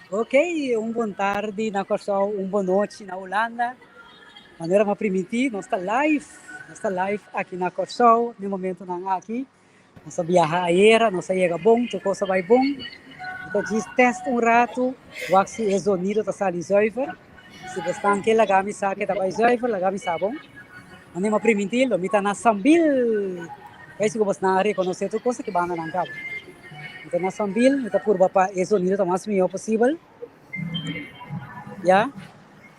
Ok, un bon tardi na Kòrsou, un bon nochi na Hulanda. Manera mi a primintí, nos ta live, nos ta live aki na Kòrsou den momentonan aki. Nos a biaha ayera, nos a yega bon, tur kos a bai bon. Mi ta djis test un ratu, wak si e zonido ta sali zuiver. Si bo stan ke laga mi sa ke ta bai zuiver, laga mi sa bon. Manera mi a primintí, lo mi ta na Sambil. Bai si ku bo stan a rekonosé tur kos aki bandanan kaba. Mi ta na Sambil, mi ta purba pa e zonido ta mas mihó posibel. Ya,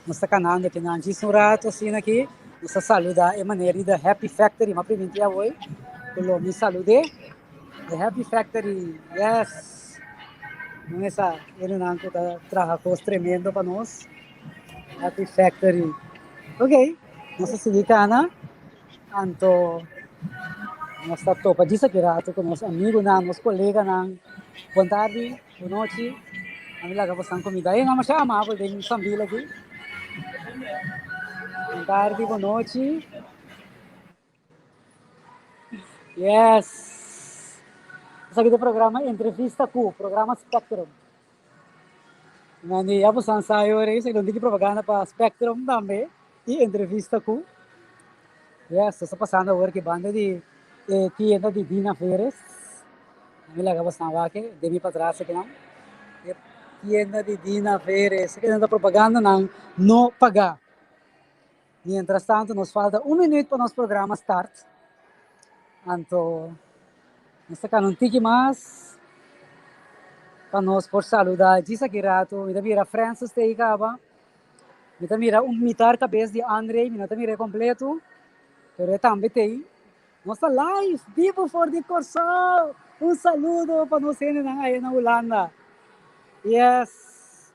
nos ta kanando aki nan djis un rato asina aki. Nos ta saluda e manera di The Happy Factory. Mi a primintí awor ku lo mi salud'é. The Happy Factory, yes! Nan esa hendenan ku ta traha kos tremendo pa nos. Happy Factory. Ok, nos ta sigui kana. Anto nos ta topa djis aki rato ku nos amigunan, nos koleganan. Bon tardi, bon nochi. Ami laga bosan kumida. Ey, nan masha amabel den Sambil aki. Bon tardi, bon nochi. Yes. Esaki ta e programa Entrevista Ku, programa Spectrum. Mandi ya bosan sa e ora ei, esaki ta un tiki propaganda pa Spectrum tambe i Entrevista Ku. Yes, nos ta pasando awor ki banda di e tienda di Dina Veres. Mi laga bosan wak den mi patras akinan. E tienda di Dina Veres. Esaki ta propagandanan no pagá. Mientras tanto nos falta un minuut pa nos programa start. Anto nos ta cana un tiki mas pa nos por saluda djis aki rato. Mi ta mira Francis ta ei caba. Mi ta mira un mitar cabes di Andre, mi no ta mira e completo, pero e tambe ta ei. Nos ta live, bibo for di Kòrsou! Un saludo pa nos hendenan aya na Hulanda. Yes!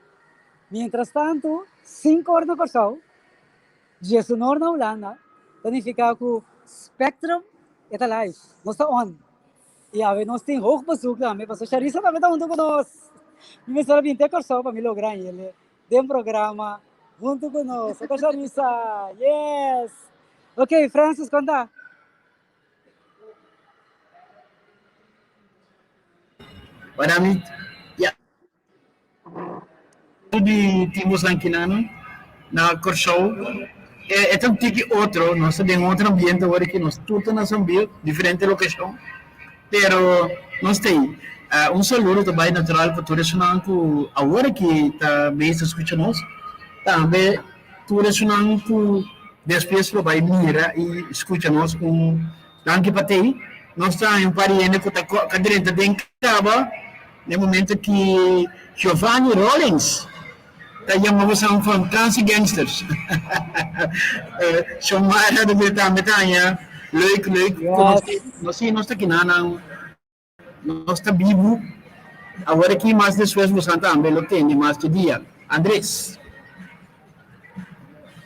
Mientras tanto, sinku or na Kòrsou, diesunor na Hulanda, ta nifiká ku Spectrum e ta live, nos ta on. I awe nos tin hoog bezoek tambe, pasobra Sharissa tambe ta huntu ku nos. Mi mester a bin te Kòrsou pa mi logra hende den programa huntu ku nos. Oka Sharissa! Yes! Ok, Francis, kon ta? Ora mi ya di Timo Sankinano na Kòrsou e ta un tiki otro, nos ta den otro ambiente awor aki, nos tur ta na Sambil, diferente lokashon, pero nos ta ei. Un saludo ta bai natural pa tur esunnan ku awor aki ta bezig skucha nos, tambe tur esunnan ku despues lo bai mira i skucha nos un Danki pa tei. Nos ta haña un par di hende ku ta ka drenta den kaba na e momento ki Giovanni Rollins ta yama bosan vakantie gangsters. Xiomara de tambe ta haña leuk leuk ku nos nos si nos ta kinanan nos ta bibu awor aki mas despues bosan tambe lo tende mas dje dia. Andres.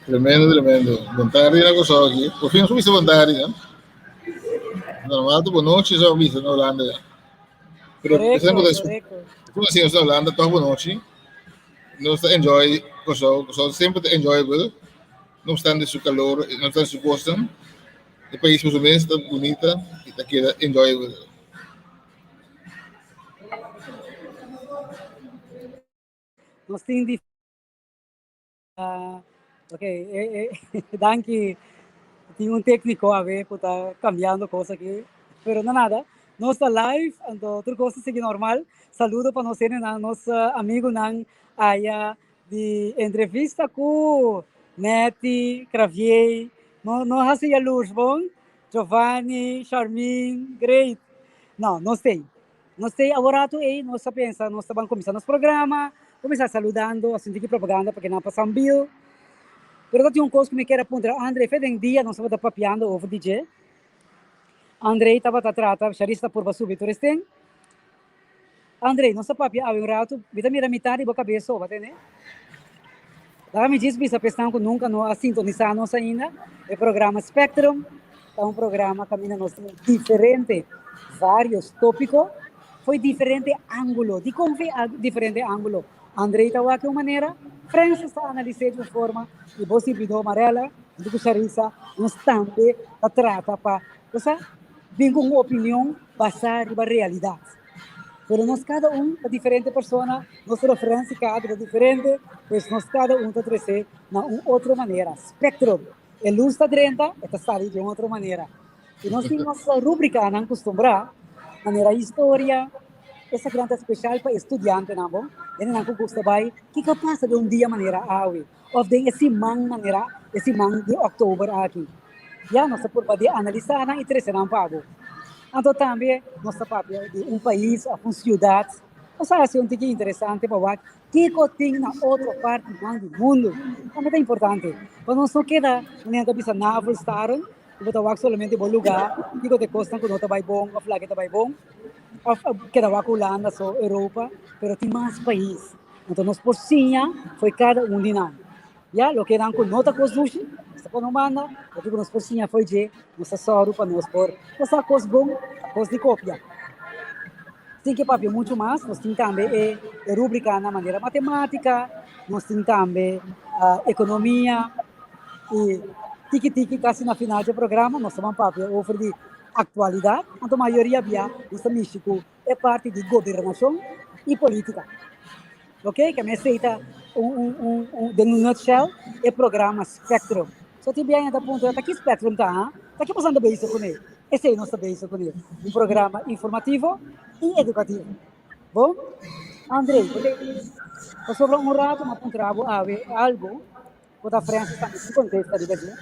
Tremendo, tremendo. Bon tardi na Kòrsou aki. Por fin nos bisa bon tardi, no? Normal ta bon nochi so bisa na Holanda ya. Pero Correcto, esei ku correcto. Como si nos na Holanda toch bon nochi. Nos ta enjoy Kòrsou. Kòrsou semper ta enjoyable. No obstante su calor, no obstante su kosnan. E pais por su mes ta bunita y ta keda enjoyable. Nos tin di Ok, eh, eh, danki. Tin un técnico a ver ku ta cambiando cos aki, pero no nada. Nos ta live, anto tur cos ta sigui normal. Saludo pa nos hendenan, nos amigunan aya di entrevista ku Netty, Cravier, no no hasi jaloers bon, Giovanni, Charmin, great. No, nos tei. Nos tei awor rato ei, nos ta pensa nos ta ban kuminsá nos programa, kuminsá saludando, hasi un tiki propaganda pa kinan pa Sambil. Pero ta tin un kos ku mi kier a puntra Andre, fe den dia nos tabata papiando over di dje. Andre tabata trata, Charissa ta purba subi tur esten. Andre, nos ta papia awe un ratu, mi ta mira mitad di bo kabes so, bo tende? Laga mi djis bisa pa esnan ku nunka no a sintonisá nos ainda, e programa Spectrum ta un programa kaminda nos tin diferente varios tópiko fo'i diferente ángulo. Dikon fo'i diferente ángulo? Andrei ta wak di un manera, Francis ta analis'é di un forma i bo sirbidó Marella huntu ku Charissa nos tambe ta trata pa, bo sa, bin ku un opinion basá riba realidat. Pero nos kada un ta diferente persona, nos referentie kader ta diferente, pues nos kada un ta trese na un otro manera. Spectrum. E luz ta drenta, e ta sali di un otro manera. I nos tin nos rubrikanan kustumbrá, manera historia, esakinan ta speshal pa e studiantenan bo, hendenan ku gusta bai kiko a pasa den un dia manera awe òf den e siman manera e siman di òktober aki. Ya nos ta purba di analisá nan i trese nan pa bo. Anto tambe nos ta papia di un pais òf un siudat. Nos a hasi un tiki interesante pa wak Kiko tin na otro partinan di mundu? Tambe ta importante pa nos no keda manera ta bisa navelstaren, ku bo ta wak solamente bo lugá, kiko ta e kosnan ku no ta bai bon òf lake ta bai bon, òf keda wak Hulanda so, Europa, pero tin mas pais. Anto nos por siña fo'i kada un di nan. Ya, loke nan ku no ta kos dushi, nos ta pone un banda, loke ku nos por siña fo'i dje, nos ta sòru pa nos por sa kos bon, kos di kopia. Sin ke papia muchu mas, nos tin tambe e rubrikanan manera matematika, nos tin tambe ekonomia i tiki tiki kasi na final dje programa nos ta ban papia over di aktualidat, anto mayoria bia nos ta mishi ku e parti di gobernashon i politika. Ok, ke mi esei ta un un un den un nutshell e programa Spectrum. So tin bia ta puntra ta ki Spectrum ta ha? Ta ki boso anda bezig kuné? Esei nos ta bezig kuné, un programa informativo i edukativo. Bon, André, bo ta pasobra un rato mi a puntra bo awe algu ku ta Francis tambe sin kontesta riba dje.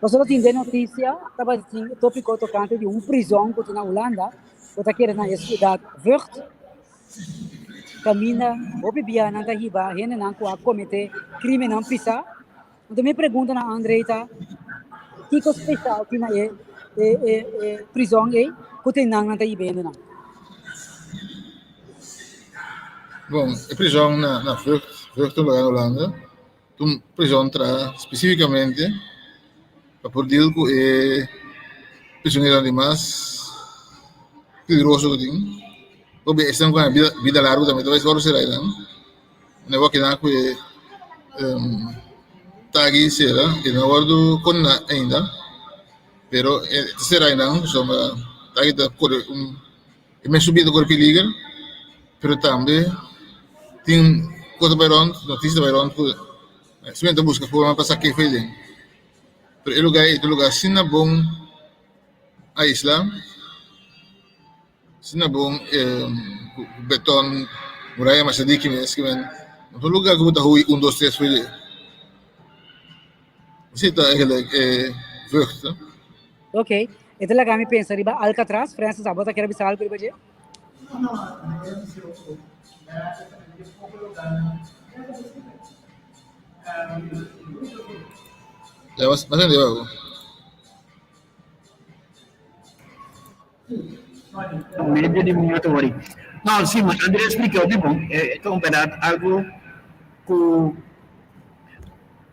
Pasobra tin den notisia tabatin topiko tokante di un prizòn ku tin na Hulanda ku ta kere na e siudat Vught. Kaminda hopi bianan ta hiba hendenan ku a kometé krimennan pisá. Anto mi pregunta na André ta, kiko spesial tin na e e e e prizòn ei ku tin nan nan ta hiba hendenan? Bon, e prizòn na na Vught, Vught ta un lugar na Hulanda, ta un prizòn traha spesifikamente pa por deal ku e prisioneronan di mas peligroso ku tin. Hopi esnan ku haña bida bida largu tambe ta bai wòrdu sera einan. Nan wak keda ku e tagi sera i no a wòrdu kondená ainda, pero e ta sera einan pasobra tagi ta kore un e mes su bida ta kore peliger, pero tambe tin kos ta bai rònt, notisia ta bai rònt ku simplemente ta buska forma pa saka e for aden. Pero e lugar ei ta un lugar asina bon aisla. Asina bon ku beton muraya masha diki mes ki men no ta un lugar ku bo ta hui un dos tres for dje. Así ta eigenlijk e vlucht. Ok, e ta laga mi pensa riba Alcatraz. Francis, abo ta kere bisa algo riba dje? Ya, mas mas entendí algo. Medio di minuto wori. No, sí, ma André explica hopi bon. E ta un berdad algo cu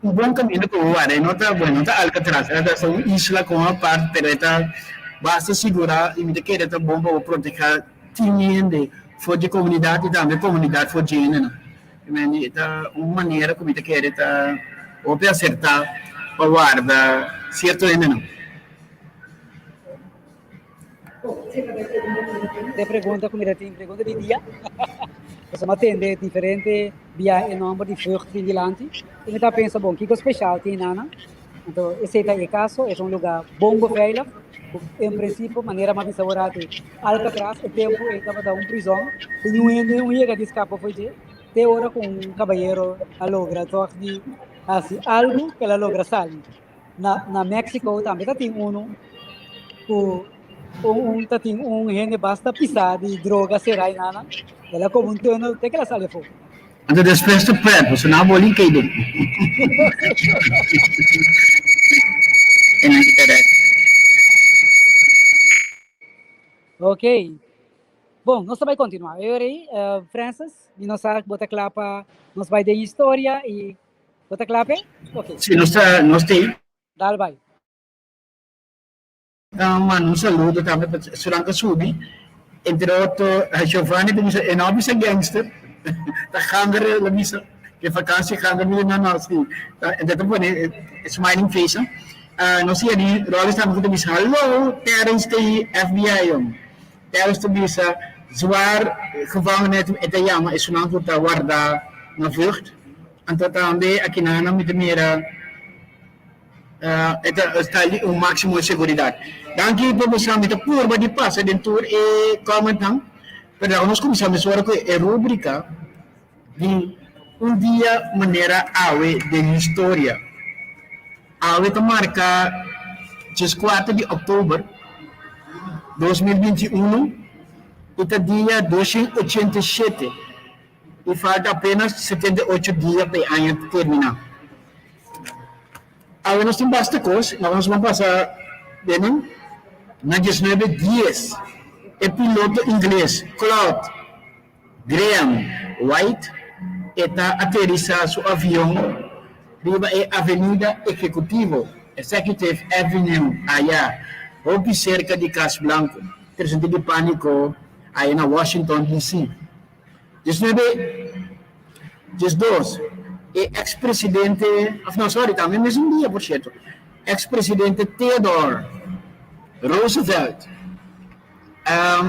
un bon camino cu bo wara. E no ta, bueno, no ta Alcatraz, e ta un isla como apart, pero e ta basta sigura y mi ta kere ta bon pa bo proteha tin hende for dje comunidad y tambe comunidad for dje hendenan. E ta un manera cu mi ta kere ta hopi acerta pa warda cierto hendenan. De pregunta ku mi ta tin, pregunta di dia. Pasobra mi a tende diferente bia e nomber di Vught bin dilanti i mi ta pensa, bon, kiko speshal tin nan? Anto esei ta e kaso, e ta un lugá bon beveilig, ku en prinsipio manera mi a bisa ora aki, Alcatraz e tempu ei tabata un prizòn ku niun hende no yega di skapa for dje, te ora ku un kabayero a logra tòg di hasi algu ku el a logra sali. Na na Mexico tambe ta tin uno ku un un ta tin un hende basta pisá di droga será i nana. El a koba un tunnel te ke el a sali afó. Anto despues ta pret, pasobra nan a boli kei den. E nan ki ta rek. Ok. Bon, nos ta bai kontinuá. E ora ei, Francis, mi no sa bo ta kla pa nos bai den historia i Bo ta kla p'e? Ok. Si, nos ta, nos ta ei. Dal bai. Ta manda un saludo tambe pa esunnan ta subi, entre otro Giovanni ta bisa e no a bisa gangster, ta ganger el a bisa, ke vakantie ganger mi di no no si, ta pone e smiling face. Nos siña di Rollis tambe ku ta bisa hallo Terrence ta ei FBI yòn. Terrence ta bisa. Zwaar gevangenheid e ta yama esunnan ku ta warda na Vught. Anto tambe akinan mi ta mira e ta sta un máksimo seguridat. Danki pa boso mi ta purba di pasa den tur e kòmentnan, pero laga nos kuminsá mesora ku e rúbrika di un dia manera awe den historia. Awe ta marka dieskuater di òktober 2021 i ta dia 287 i falta apenas 78 dia pa e aña terminá. Awe nos tin basta kos, laga nos ban pasa den nan. Na diesnuebe dies e piloto ingles Claude Graham White e ta aterisa su avion riba e Avenida Ejecutivo, Executive Avenue, aya hopi serka di Kas Blanco, tresente di panico aya na Washington, DC. 19, 12, e ex presidente, of no sorry, tambe mesun dia por cierto, ex presidente Theodore Roosevelt,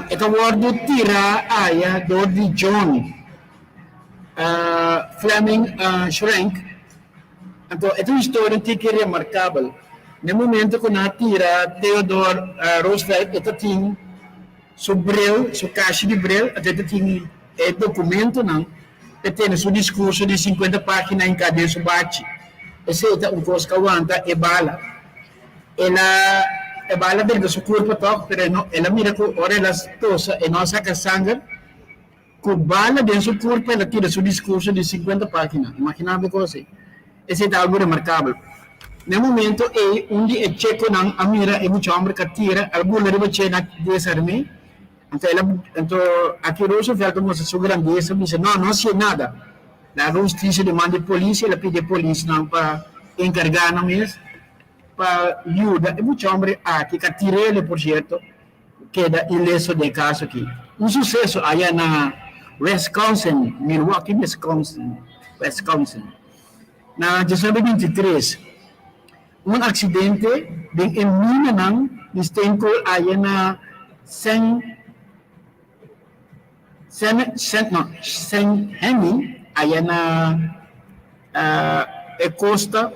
E ta wòrdu tirá aya dor di John Fleming Schrenk. Anto e ta un historia tiki remarkabel. Na e momento ku nan a tira Theodore Roosevelt e ta tin su bril, su kashi di bril, anto e ta tin e dokumentonan pa e tene su diskurso di sinkuenta página hinká den su bachi. Esei ta un kos ku a wanta e bala. El a e bala drenta su kurpa tòg, pero e no el a mira ku ora el a tosa e no a saka sanger. Ku bala den su kurpa el a tira su diskurso di sinkuenta página. Imaginá bo e kos ei. Esei ta algu remarkabel. Na e momento ei un di e chekonan a mira e mucha hòmber ku a tira, el a bula riba dje na desarm'é. Anto el a anto aki Roosevelt a mustra su grandesa, bisa, No, no hasié nada. Laga hustisia demanda e polis i el a pidi e polisnan pa enkargá nan mes pa yuda e mucha hombre aki, ka tir'el por cierto, keda ileso den e caso aki. Un suceso aya na Wisconsin, Milwaukee, Wisconsin, Wisconsin, na diesnuebe 23, un accidente den e minanan di steenkool aya na Saint Saint Saint no Saint Henny aya na e costa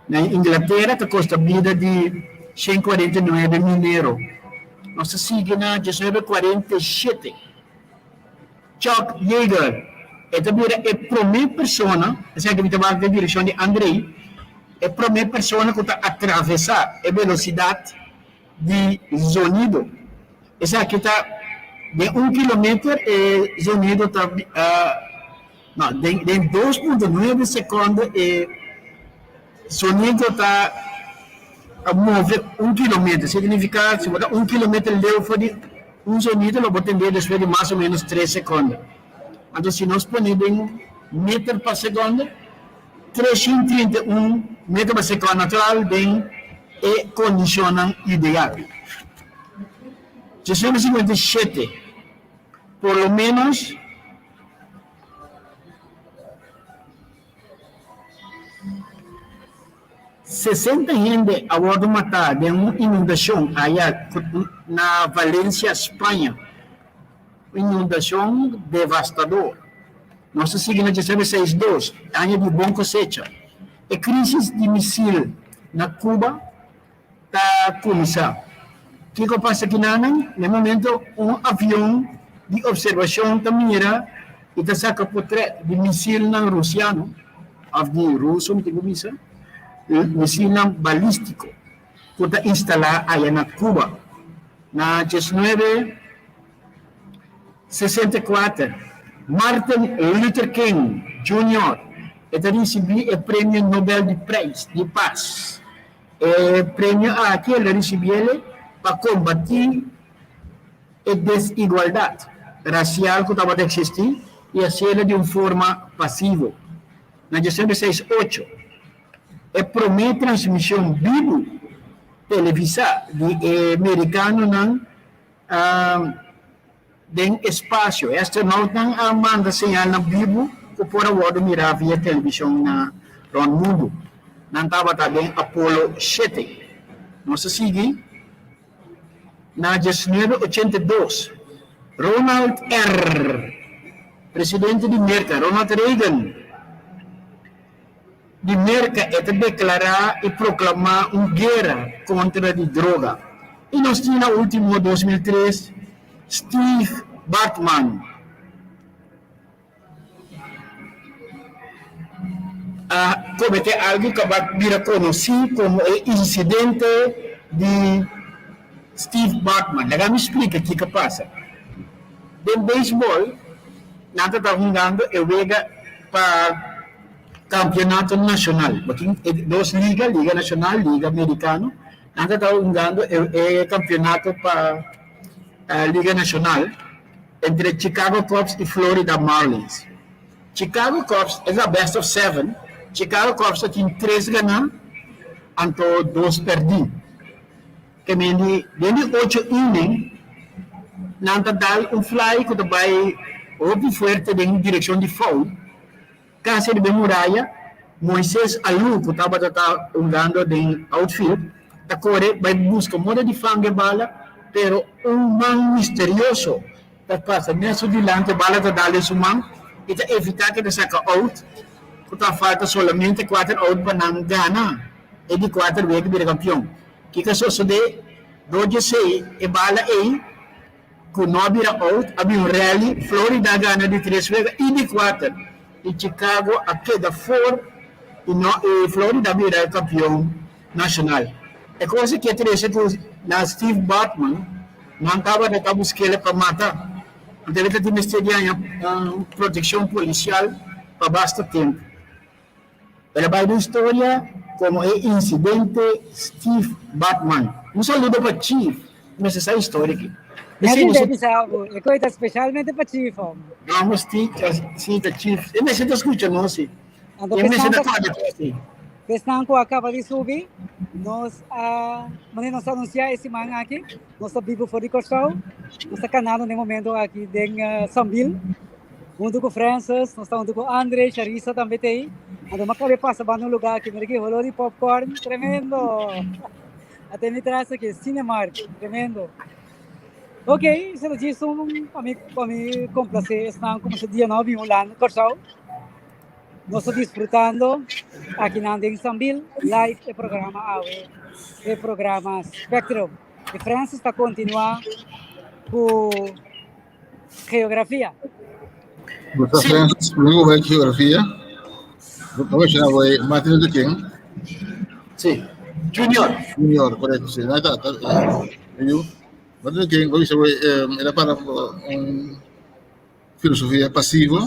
na Inglatera ta costa bida di 149 minero. Nos ta sigui na 1947. Chuck Yeager e ta bira e prome persona, esaki mi ta wak den direccion di Andrei, e prome persona cu ta atravesa e velocidad di zonido. Esaki ta den un kilometer e zonido ta no den den 2.9 seconde e zonido ta move un kilometer. Significa si bo ta un kilometer leu for di un zonido lo bo tende despues di mas o menos tres seconde. Anto si nos pone den meter pa seconde 331 meter pa seconde natural den e condicionnan ideal. 357, por lo menos 60 hende a wordo mata den un inundacion aya na Valencia, Spaña. Un inundacion devastador. Nos ta sigui na 1962, aña di bon cosecha. E crisis di misil na Cuba ta kuminsá. Kiko pasa kinanan? Na e momento un avion di opservashon ta mira i ta saka potrèt di misilnan rusiano, òf di ruso mi tin ku bisa, misilnan balístiko ku ta instalá aya na Cuba. Na 1964, Martin Luther King Junior e ta risibí e Premio Nobel di Prijs di Pas. E premio aki el a risibiel pa kombatí e desigualdat rasial ku tabata eksistí i hasiel di un forma pasivo. Na 1968, e promé transmishon bibu televisá di e merikanonan Den espasio, e astronautnan a manda señalnan bibu ku por a wòrdu mirá via televishon na rònt mundu. Nan tabata den Apollo 7. Nos a sigui na 1982. Ronald R. Presidente di Merka, Ronald Reagan di Merka e ta deklará i proklamá un guera kontra di droga. I nos tin na último 2003 Steve Bartman a kometé algu ku a bira konosí komo e insidente di Steve Bartman. Laga mi splika kiko a pasa. Den beisbòl nan ta ta hungando e wega pa kampionato nashonal. Bo tin e dos liga, liga nashonal, liga merikano. Nan ta ta hungando e kampionato pa liga nashonal entre Chicago Cubs i Florida Marlins. Chicago Cubs es a best of seven, Chicago Cubs ta tin tres ganá anto dos pèrdí. Ke men di den di ocho inning nan ta dal un fly ku ta bai hopi fuerte den direkshon di foul kasi riba e muraya. Moises Alou ku tabata ta hungando den outfield ta kore bai buska moda di fanga e bala pero un man misterioso ta pasa net su dilanti e bala ta dal den su man i ta evitá ku e ta saka out ku ta falta solamente kuater out pa nan gana e di kuater wega bira kampion. Kiko a sosodé? Dor di esei, e bala ei, ku no a bira out, a bin un rally, Florida a gana di tres wega i di kuater, i Chicago a keda for i no i Florida a bira e kampion nashonal. E kos aki a trese ku na Steve Bartman nan tabata ta busk'el pa mata, anto el ta tin mester di haña protekshon polisial pa basta tempu. El a bai den historia komo e insidente Steve Bartman. Un saludo pa Chief, mester sa historia aki. Esei no sa E koi ta specialmente pa Chief hom. Vamos Steve, si ta Chief. E mester ta skucha nos si. E mester ta kòrda ku si. Esnan ku a kaba di subi, nos a manera nos a anunsiá e siman aki, nos ta bibu for di Kòrsou, nos ta kanando den momento aki den Sambil. Huntu ku Francis, nos ta huntu ku Andre, Charissa tambe ta ei. Anto mi a kabe pasa banda un lugá aki, mira ki holó di popcorn, tremendo! Ate mi tras aki, Cinemark, tremendo. Ok, esei ta djis un pa mi pa mi komplasé esnan ku mester dia no bin Hulanda, Kòrsou. Nos ta disfrutando akinan den Sambil live e programa awe, e programa Spectrum. I Francis ta kontinuá ku Geografia. Bo ta Francis, promé ku bai geografia, bo menshoná bo e Martin Luther King. Sí, Junior. Junior, korekto, sí. No, ta, ta, yu. Martin Luther King, bo bisa bo el a para un filosofia pasivo.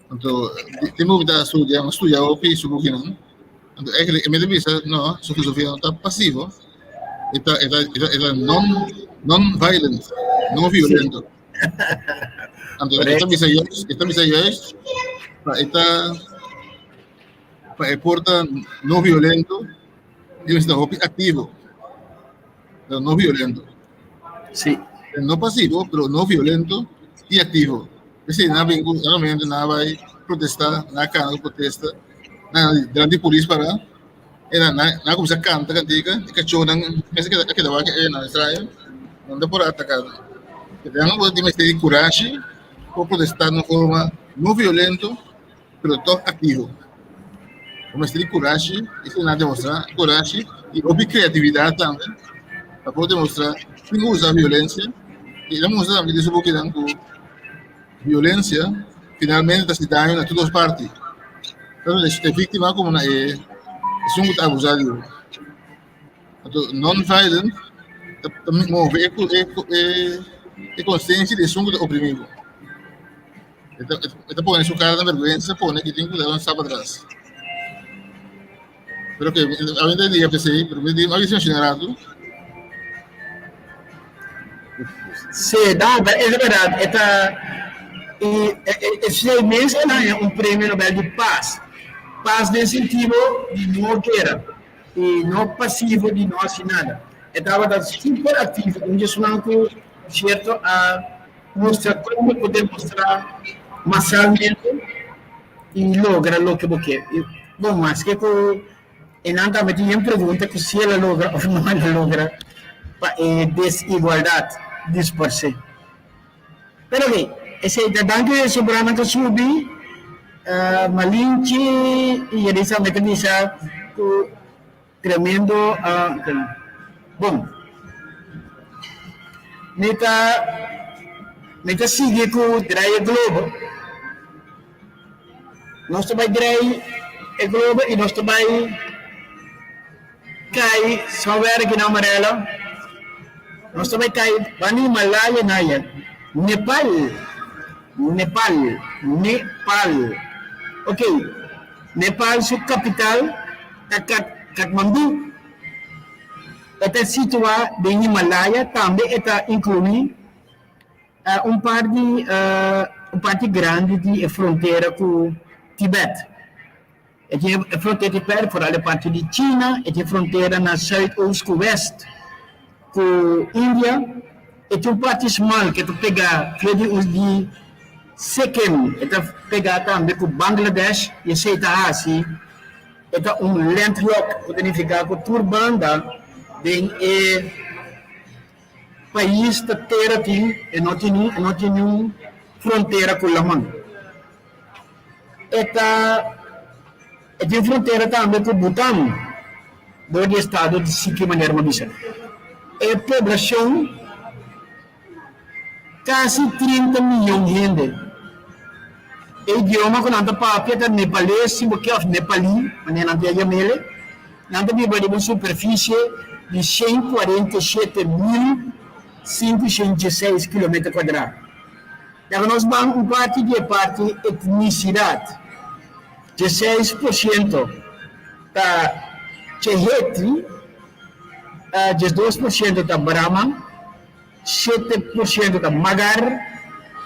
Anto, tempu mi ta studia, mi a studia hopi su bukinan. Anto, eigenlijk, e mi ta bisa, no, su filosofia no ta pasivo. E ta, e ta, e ta, e ta non, non-violent, no violento. Anto, e ta bisa juist, e ta bisa juist, pa e ta, pa e por ta no violento, e mester ta hopi activo, pero no violento. Sí. No pasivo, pero no violento y activo. P'esei nan a bin ku realmente nan a bai protestá, nan a kana ku protesta, nan a dilanti di polis pará, e nan nan a kuminsá kanta kantika, e kachónan mester keda a keda wak e nan extraño, nan ta por a ataká nan. Nan a tin mester di kurashi pa protestá na un forma no violento, pero tòg aktivo. Bo mester di kurashi, esei nan a demostrá, kurashi i hopi kreatividat tambe pa por demostrá sin usa violensia. I el a mustra tambe den su bukinan ku violensia finalmente ta hasi daño na tur dos parti, tantu na e víktima komo na e esun ku ta abusá di bo. Anto non-violent ta move e konsiensia di esun ku ta oprimí bo. E ta pone su cara na vergüenza, pone que tin cu dar un stap atras. Pero que a mí te diga p'esei, pero mi di, mi a menciona rato. Sí, da, da, es verdad. E ta, y e, e, e mes el haña un premio Nobel di paz. Paz den sentido di no guera y no pasivo di no haci nada. E tabata super activo, un djesnan cu, cierto, a Mustra kon bo por demostrá masalmente i logra loke bo ke. I bon, maske ku e nan tambe tin yen pregunta ku si el a logra òf no el a logra pa e desigualdat disparsé. Pero oke, esei ta danki sobranan ta subi, Malinchi i Yelisa mi ta bisa ku tremendo bon. Mi ta mi ta sigui ku drai e globo. Nos ta bai drai e globo i nos ta bai kai somewhere aki na Amarelo. Nos ta bai kai banda Himalaya na ya. Nepal, Nepal, Nepal. Ok, Nepal su kapital ta Katmandu. E ta situá den Himalaya, tambe e ta inkluí un par di un parti grandi di e frontera ku Tibet. E tin e frontera Tibet, foral e parti di China, e tin frontera na sùit-oost ku wèst ku India, e tin un parti smal ke ta pega via di di Sikkim, e ta pega tambe ku Bangladesh i esei ta hasi E ta un landlock, ku ta nifiká ku tur banda den e pais ta tera tin, e no tin e no tin niun frontera ku laman. E ta e tin frontera tambe ku Bhutan dor di estado di Sikkim manera mi a bisa. E poblashon Kasi 30 miyon hende. E idioma ku nan ta papia ta nepales, si bo ke, òf nepalí, manera nan ta yam'ele. Nan ta biba riba un superfisie di 147,516 kilometer kuadrá. Laga nos ban un parti di e parti etnisidat. 16% ta Cheheti, 12% ta Brahman, 7% ta Magar,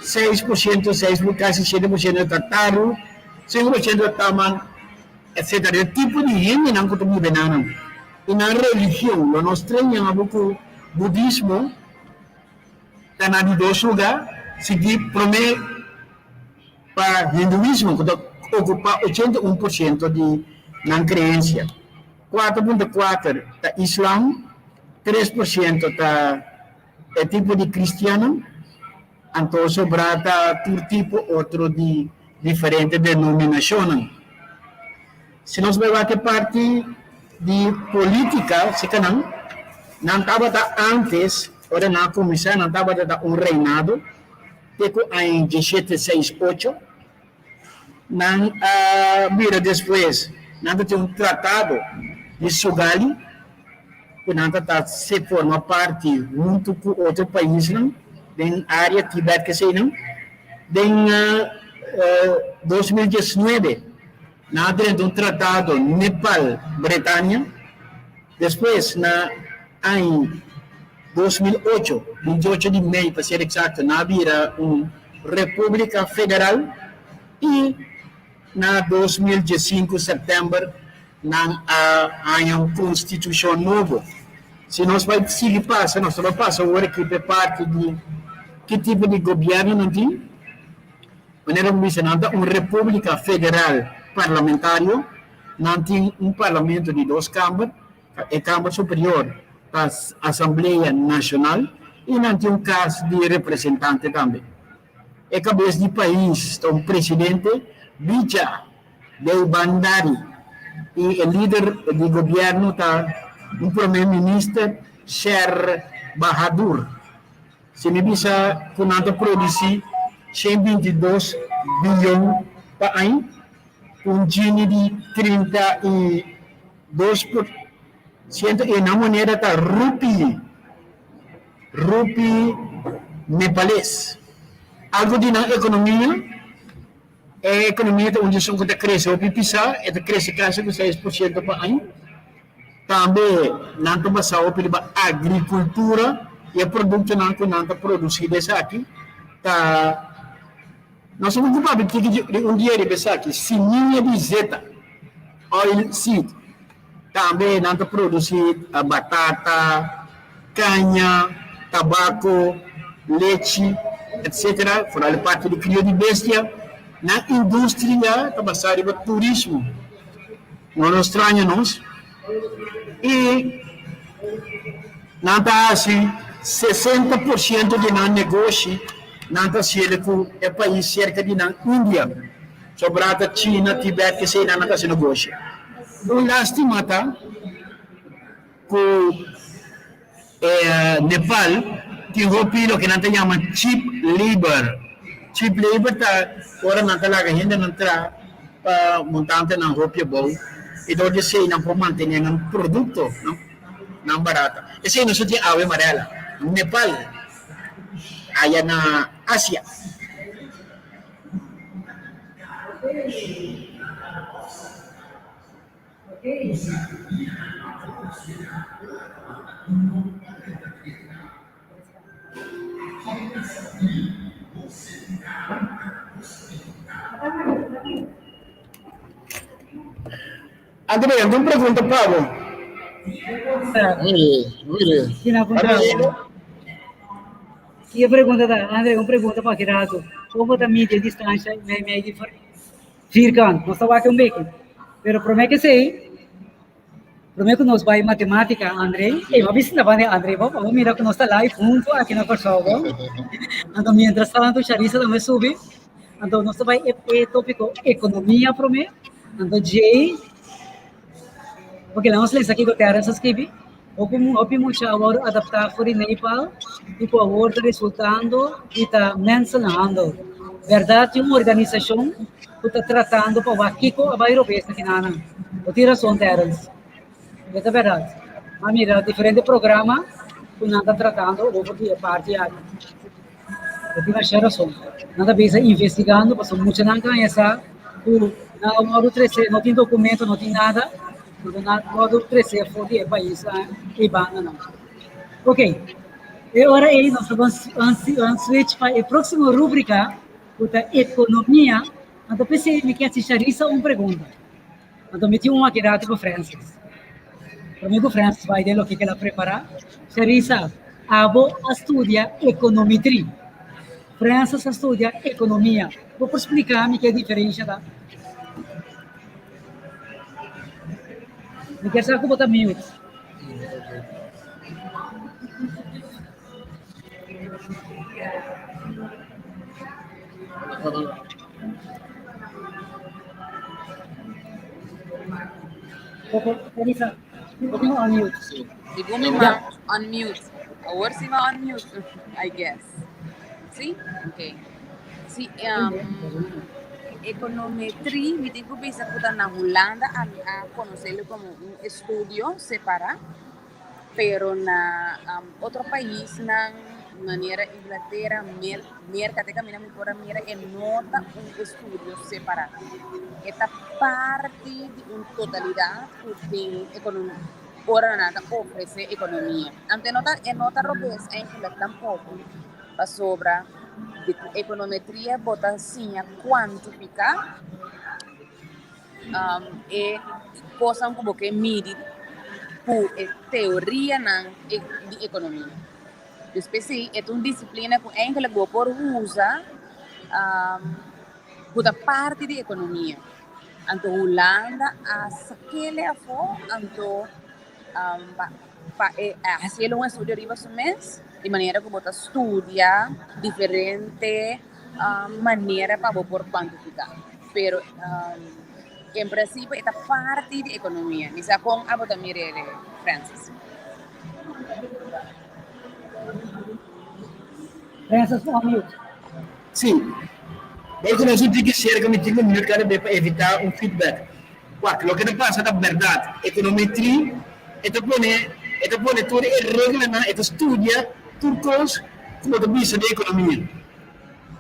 6%, seis kasi 7% ta Taru, 5% ta Tamang, etcetera. E tipo di hendenan ku ta biba nan i nan religion lo nos treña abo ku Budismo ta na di dos luga, sigui prome pa Hinduismo ku ta okupa 81% di nan kreensia. 4.4 ta Islam, 3% ta e tipo di cristiannan, anto sobrá ta tur tipo otro di diferente denominacionnan. Si nos bai wak e parti di politica, si nan, nan tabata antes, ora nan a cuminsa, nan tabata ta un reinado te cu aña diesshete seis ocho. Nan a bira despues, nan ta tin un tratado di Sugali ku nan ta ta se forma parti huntu ku otro paisnan den área Tibet keseinan. Den 2019 nan a drenta un tratado Nepal-Bretania. Despues na aña 2008, 28 di mei pa ser eksakto, nan a bira un Repúblika Federal i na 2015 sèptèmber nan a haña un konstitushon nobo. Si nos bai sigui pasa, nos ta bai pasa awor aki pa e parti di ki tipo di gobièrnu nan tin. Manera ku bisa nan ta un repúblika federal parlamentario, nan tin un parlamento di dos kamber, E Kamber Superior ta Asamblea Nashonal i nan tin un kas di representante tambe. E kabes di pais ta un presidente, Bicha Deibandari, i e lider di gobièrnu ta un prome minister, Sher Bahadur. Si mi bisa ku nan ta produsí 122 biyon pa aña, ku un Gini di 32% i nan moneda ta rupee, rupee nepales. Algu di nan ekonomia, e ekonomia ta un di esun ku ta krese hopi pisá, e ta krese kasi ku 6% pa aña. Tambe nan ta basá hopi riba agrikultura i e produktonan ku nan ta produsí di esaki ta. Nos a ocupa tiki di un dia riba esaki, simia di zeta, oil seed. Tambe nan ta produci batata, caña, tabaco, lechi, etc. Foral e parti di crio di bestia. Nan industria ta basa riba turismo. No lo straña nos. I nan ta haci 60% di nan negoshi. Nan ta hasiel ku e pais serka di nan, India. Sobrá ta China, Tibet, kesei nan nan ta hasi negoshi. Un lástima ta ku e Nepal tin hopi loke nan ta yama cheap labor. Cheap labor ta ora nan ta laga hendenan traha pa montantenan hopi abou i dor di esei nan por mantené nan produkto nan barata. Esei nos tin awe Marella, Nepal, aya na Asia. Andrea, un pregunta pa bo. Mire, mire. Kina puntra bo? Ki pregunta ta? André, un pregunta pa Gerardo. Como ta midi e distancia mei mei di vierkant? Nos ta wak un beki. Pero prome ke esei, prome ku nos bai matematika, André, ey, m'a bisa na banda André, bo, bo mira ku nos ta live huntu aki na Kòrsou, bo. Anto mientras tanto Charissa tambe subi. Anto nos ta bai e, e topiko ekonomia prome. Anto djei, porque la nos lesa kiko Terence a skibi. Hopi hopi mucha a wòrdu adaptá for di Nepal i ku awor ta resultando di ta mensenhandel. Bèrdat tin un organisashon ku ta tratando pa wak kiko a bai robes na kinanan. Bo tin rason Terence. E ta bèrdat. M'a mira diferente programa ku nan ta tratando over di e parti aki. Bo tin masha rason. Nan ta bisa investigando pasobra muchanan ka haña sa ku nan a wòrdu tresé, no tin dokumento, no tin nada. Nan a wòrdu tresé for di e pais ei bandanan. Ok, e ora ei nos ta ban switch pa e próksimo rúbrika ku ta ekonomia. Anto p'esei mi ke hasi Sharissa un pregunta. Anto mi tin un aki ratu pa Francis. Promé ku Francis bai den loke ku el a prepará, Sharissa, abo a studia ekonometri. Francis a studia ekonomia. Bo por splika mi ke diferensha ta? Mi kier sa ku bo ta mute. Segun mi ma unmute. Awor si ma unmute, I guess. Si? Ok. Si, um, econometrie, mi tin ku bisa ku ta na Hulanda ami a konoselo komo un estudio separá. Pero na otro paisnan manera Inglatera, Merka te kaminda mi por a mira e no ta un estudio separá. E ta parti di un totalidat ku tin ora nan ta ofresé ekonomia. Anto e no ta e no ta robes eigenlik tampoko pasobra di ku ekonometria bo ta siña kuantifiká e kosnan ku bo ke midi ku e teorianan di ekonomia. Dus p'esei e ta un disiplina ku eigenlik bo por usa ku ta parti di ekonomia. Anto Hulanda a sak'el afó anto pa e hasiel un estudio riba su mes di manera ku bo ta studia diferente manera pa bo por kuantifiká. Pero en principio e ta parti di economia. Mi sa con abo ta mira e, Francis. Francis, unmute. Sí. Bo conoce un tiki cerca mi tin un minuut cada be pa evita un feedback. Wak, loke ta pasa ta berdad. Econometrie e ta pone e ta pone tur e reglanan, e ta studia tur cos cu bo ta bisa den economia.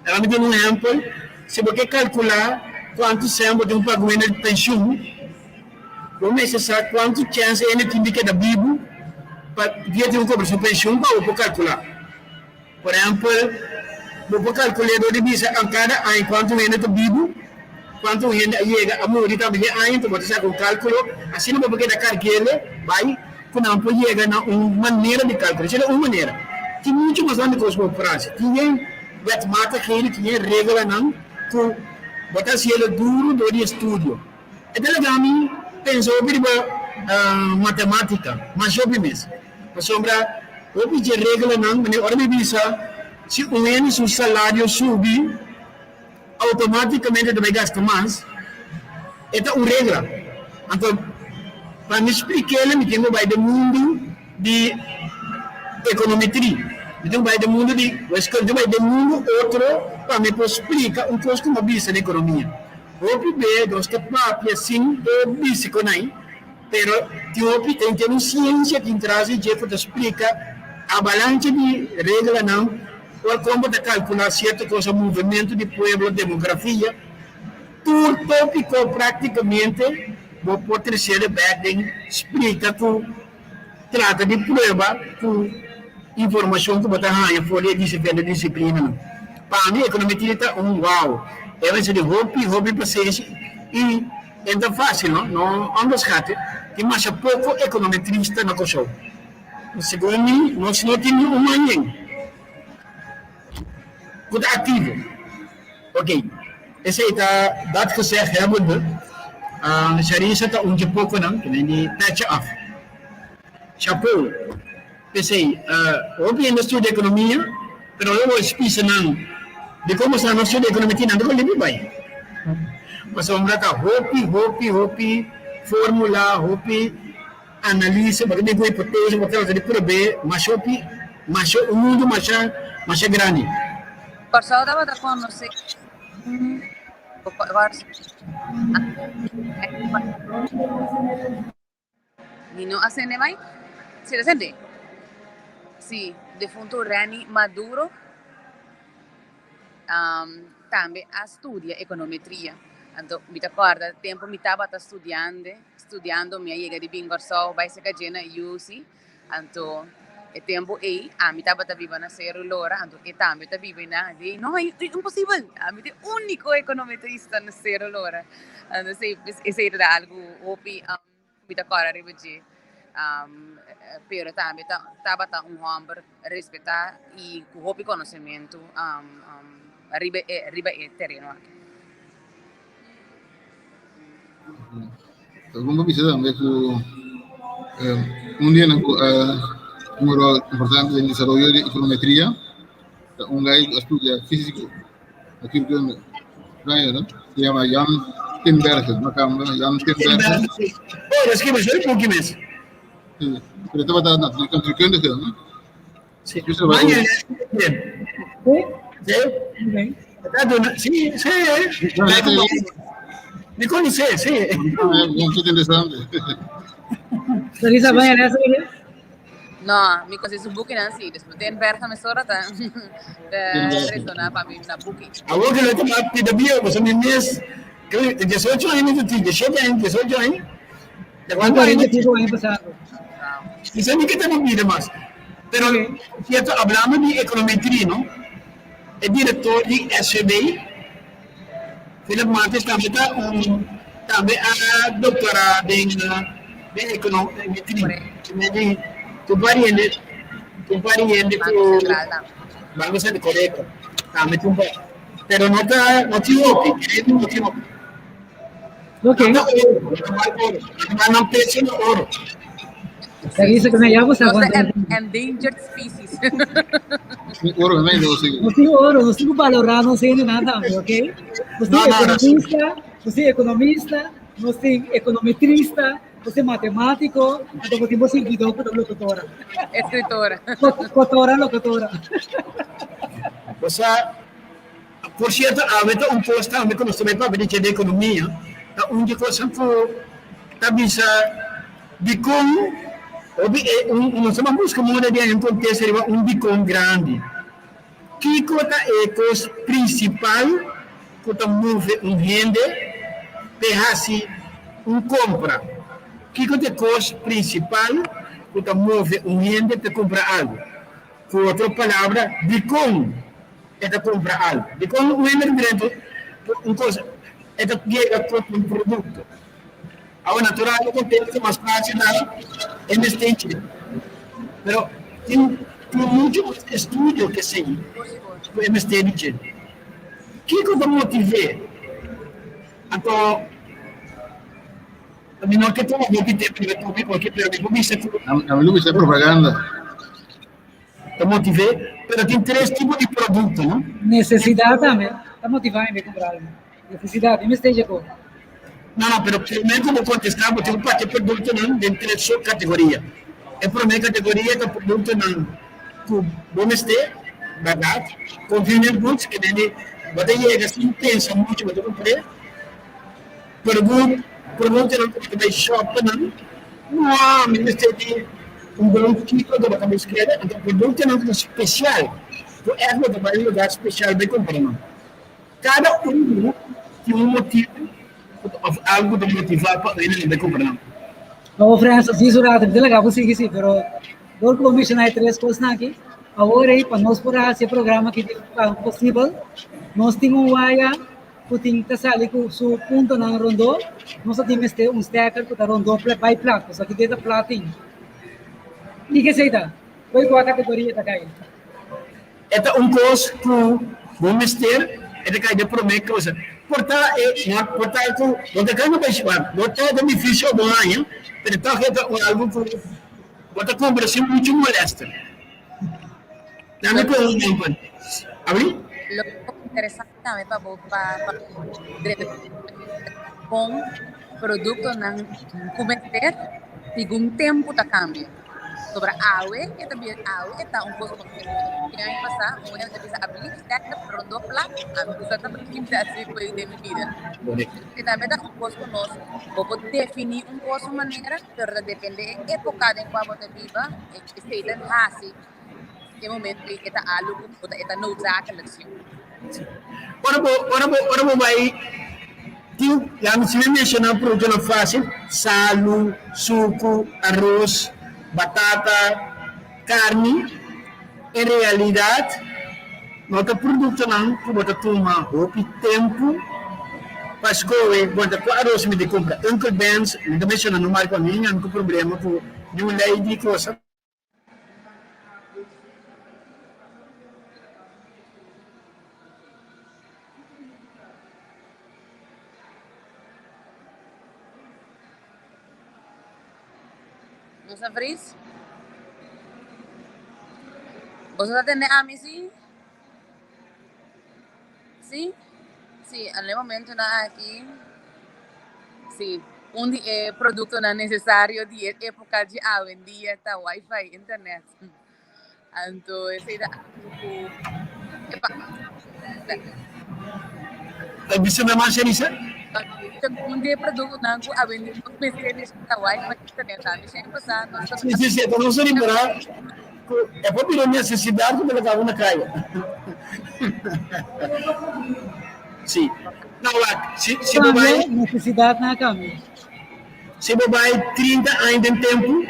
Laga mi duna un ehèmpel, si bo ke kalkulá kuantu sèn bo tin ku paga un hende di penshun, bo mester sa kuantu chèns e hende tin di keda bibu pa dia tin ku kobra su penshun pa bo por kalkulá. Por ehèmpel, bo por kalkul'é dor di bisa an kada aña kuantu hende ta bibu, kuantu hende a yega a muri tambe den aña, enton bo ta saka un kalkulo, asina bo por keda karg'el bai ku nan por yega na un manera di kalkula. Esei ta un manera. Tin muchu mas grandi kos ku bo por hasi. Tin yen wetmatigheden, tin yen reglanan ku bo ta hasiel duru dor di estudio. E ta laga mi pensa hopi riba matematika, masha hopi mes. Pasobra hopi dje reglanan, manera ora mi bisa. Si un hende su salario subi, automáticamente ta bai gasta mas. E ta un regla. Anto, pa mi splik'el, mi tin ku bai den mundu di ekonometri. Mi tin ku bai den mundu di wiskunde. Mi tin ku bai den mundu otro pa mi por splika un kos ku mi a bisa den ekonomia. Hopi be nos ta papia sin e bisa ku nan, pero tin hopi tin tin un siensia tin tras di dje ku ta splika abalancha di reglanan ora kon bo ta kalkulá sierto kos, movementu di pueblo, demografia. Tur tópiko práktikamente bo por tresé bèk den splika ku trata di prueba ku informashon ku bo ta haña for di e diferente disiplinanan. Pa mi ekonometria ta un wow. E mester di hopi hopi pasenshi i e no ta fásil no, no onderschat tin masha poko ekonometrista na Kòrsou. Segun mi nos no tin ni un manien ku ta aktivo. Ok, esei ta dat gezegd hebbende, Sharissa ta un dje pokonan ku men di petje af. Chapeau. P'esei, hopi hende a studia ekonomia, pero ora bo spisa nan di komo sa nan studia ekonomia tin nan ta kon libi bai. Pasobra ta hopi, hopi, hopi formula, hopi analisa, bo ta bin ku hipotese, bo ta trata di prob'é masha hopi, masha, un mundu masha, masha grandi. Kòrsou tabata konosé un Mi no a sende mai. Si ta sende? Si, defuntu Renny Maduro tambe a studia econometria. Anto mi ta corda tempo mi tabata studiande, studiando mi a yega di bin Kòrsou bai serka dje na UC. Anto e tempo ei ami tabata biba na Seru Lora, anto e tambe ta biba einan. Di no, e imposibel, ami ta e úniko ekonometrista na Seru Lora. Anto esei, esei ta algu hopi mi ta kòrda riba dje. Pero tambe ta tabata un hòmber respetá i ku hopi konosementu riba e riba e tereno aki. Ta bon pa bisa tambe ku un di nan ku a un ròl importante den desaroyo di ekonometria ta un guy ku a studia físiko natuurkunde no? Se yama Jan Tinbergen, no kamba Jan Tinbergen. Oh, dat skibi so buki mes. Sí, pero tabata natuurkundige, no? Sí. Mañana, Sí. Sí. Sí, sí. Mi conoce, sí. Mucho interesante. Larissa, vaya, No, mi conoce su buki nan sí. Después den berga me sora ta resona pa mi na buki. Awor que lo toma pida bio, pues mi mes, creo, 18 años, 17 años, 18 años. De cuánto años? 45 años pasado. Y sabe que tengo vida más. Pero, cierto, hablando de econometría, ¿no? El director de SCB, Philip Martins, también está un, también a doctorado en, en econometría. Tu pariente, tu pariente Banco Central tambe. Banco Central, correcto. Tambe tu Pero no ta, no tin hopi, no tin hopi. Ok. No oro, no oro. Nan peso na oro. Larissa, que me llamo Nos ta endangered species. Sin oro, no hay negocio. No sin oro, no sin valorar, no sin nada, ok? No sin economista, no sin economista, no sin econometrista, no sin matemático, no sin seguidor, pero locutora. Escritora. Locutora, locutora. O sea, Por sierto, awe ta un kos tambe ku nos ta bai papia di dje di ekonomia, ta un di kosnan ku ta bisa dikon hopi e un nos ta ban buska moda di haña un kontesta riba un dikon grandi. Kiko ta e kos prinsipal ku ta move un hende p'e hasi un kompra? Kiko ta e kos prinsipal ku ta move un hende p'e kumpra algu? Ku otro palabra, dikon e ta kumpra algu? Dikon un hende ta drenta un kos, e ta yega kumpra un produkto? Awor, natural e konteksto mas fásil na e mester dje. Pero tin tin muchu mas estudio ke esei ku e mester di dje. Kiko ta motiv'é? Anto mi no ke tuma hopi tempu riba e tópiko aki, pero mi por bisa ku. A mi lo bisa propaganda. Ta motiv'é. Pero tin tres tipo di produkto, no? Nesesidat tambe ta motivá mi kumpra algu. Nesesidat, mi mester dje. No, no, pero promé ku bo kontestá, bo tin ku parti e produktonan den tres sub-kategoria. E promé kategoria ta produktonan ku bo mester, bèrdat, convenient goods, ke den bo ta yega sin pensa muchu, bo ta kumpr'é. Produktonan ku bo ta bai shòpnan, no, mi mester di un bon kiko ku bo ta bai skere. Anto produktonan ku ta spesial, ku ègt bo ta bai un lugá spesial bai kumpra nan. Kada un tin un motibu òf algu ku ta motivá pa hende bai kumpra nan. Bo Francis, djis un ratu, mi ta laga bo sigui si, pero dor ku bo menshoná e tres kosnan aki, awor ei pa nos por hasi e programa aki posibel, nos tin un waya ku tin ta sali ku su puntonan rondó, nos ta tin mester un steker ku ta rondó bai plat, pasobra aki den ta platin. Kiko esei ta? Koi kua kategoria ta kai? E ta un kos ku bo mester, e ta kai den promé kos. Por ta e no por ta ku bo ta kai no bai shua, bo ta den difísil bo haña, pero tòg e ta un algu ku bo ta kumpra sin muchu molèster. Dame ku un ehèmpel. Abri? Lo interesante tambe pa bo pa drenta kon produktonan ku mester segun tempu ta kambia. Sobra awe e ta bira awe e ta un kos ku tin aña pasá un hende ta bisa abrí stèker rondó plat ami usa ta kinta así ku den mi bida. I tambe ta un kos ku nos bo por definí un kos un manera pero ta dependé e époka den kua bo ta biba esei ta hasi e momento ei e ta algu ku bo ta e ta noodzakelijk si. Ora bo ora bo ora bo bai tin ya mi si mi menshoná produktonan fásil, salu, suku, aros, batata, karni, en realidat no ta produktonan ku bo ta tuma hopi tempu pa skohe, bon ta kua aros mi di kumpra, Uncle Ben's, mi ta menshoná no marka, mi no ku problema ku niun lei di kosa. Nos a vries? Boso ta tende ami si? Sí, sí, al e momentonan aki, sí, un di e productonan necesario di e epoca di awendia ta wifi, internet. Anto esei ta algo cu epa. Ta bisa mi mas, Sherisa? Un di e productonan cu awendia nos mester ta wifi, internet. Ami siempre pasa nos ta. Sí, sí, sí, ta nos a ripara Ku e por bira un nesesidat ku ta laga bo na kaya. Sí. No, wak, si, si bo bai. Nesesidatnan a kambia. Si bo bai 30 aña den tempu,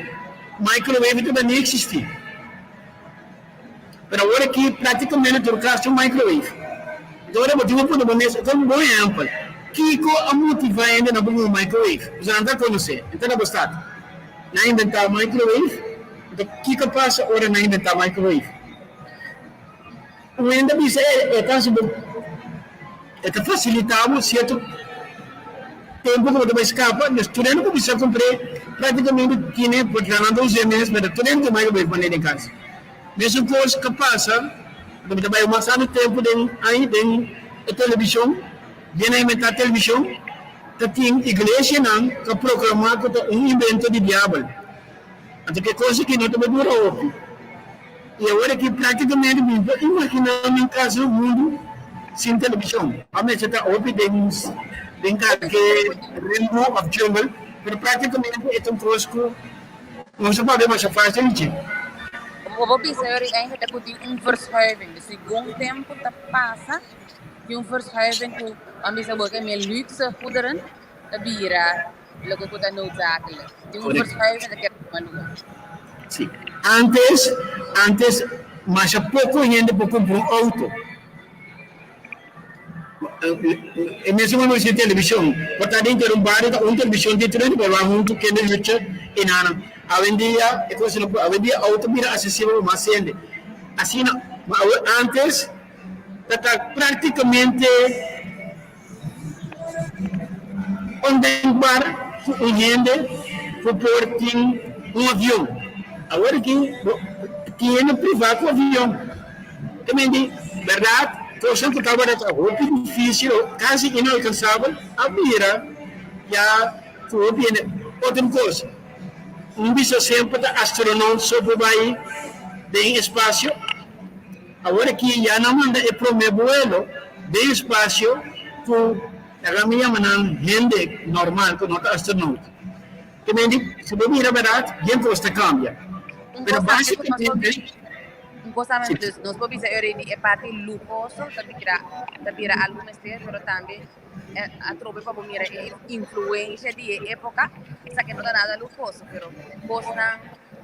microwave tabata ni eksistí. Pero awor aki praktikamente tur kas tin un microwave. Enton ora bo tin ku pone bo mes, e ta un bon ehèmpel. Kiko a motivá hende na bo un microwave? Pasobra nan ta konosé, nan ta na bo stat. Nan a inventá microwave. Anto kiko pasa ora nan inventá microwave? Un hende a bisa e ta hasi bo, e ta fasilitá bo sierto tempu ku bo ta bai skapa. Nos tur hende kuminsá kumpr'é práktikamente tine, porque nan ta us'é mes, pero tur hende tin microwave manera den kas. Mesun kos ka pasa, bo ta bai mas tantu tempu den ai den e televishon, den a inventá televishon, ta tin iglesianan ta proklamá ku ta un invento di diabel. Anto ke kos aki no ta bai dura hopi. I awor aki práktikamente mi no por imaginá mi kasa mundu sin televishon. A mester ta hopi den den kalke rimbo òf jungle, pero práktikamente e ta un kos ku nos ta papia masha fásil dje. Bo por bisa yori eigenlijk ku tin un verschuiving. Dus segun tempu ta pasa tin un verschuiving ku a bisa bo ke meer luxe goederen ta bira Loke ku ta noodzakelijk. Tin un verschuiving ta keda tuma luga. Sí. Antes, antes masha poko hende por kumpra un outo. E mesun ku nos tin televishon. Por ta denter un bario ta un televishon tin tur hende por wak huntu kende lucha i nana. Awendia e kos no por, awendia outo bira asesibel pa mas hende. Asina, antes ta ta praktikamente. Ondenkbaar ku un hende ku por tin un avion. Awor aki bo tin hende privá ku avion. Te men di, bèrdat, kosnan ku tabata ta hopi difísil o kasi inalkansabel a bira ya ku hopi hende. Otro kos, un bisa semper ta astronaut so por bai den espasio. Awor aki ya nan manda e promé buelo den espasio ku laga mi yama nan hende normal ku no ta astronaut. Te men di, si bo mira bèrdat, bien kos ta kambia. Un Pero kos tambe ku nos por básikamente. Un kos tambe Sí. dus nos por bisa already e parti luhoso ta bira ta bira algu mester pero tambe atrobe pa bo mira e influencia di e epoca esaki no ta nada luhoso pero kosnan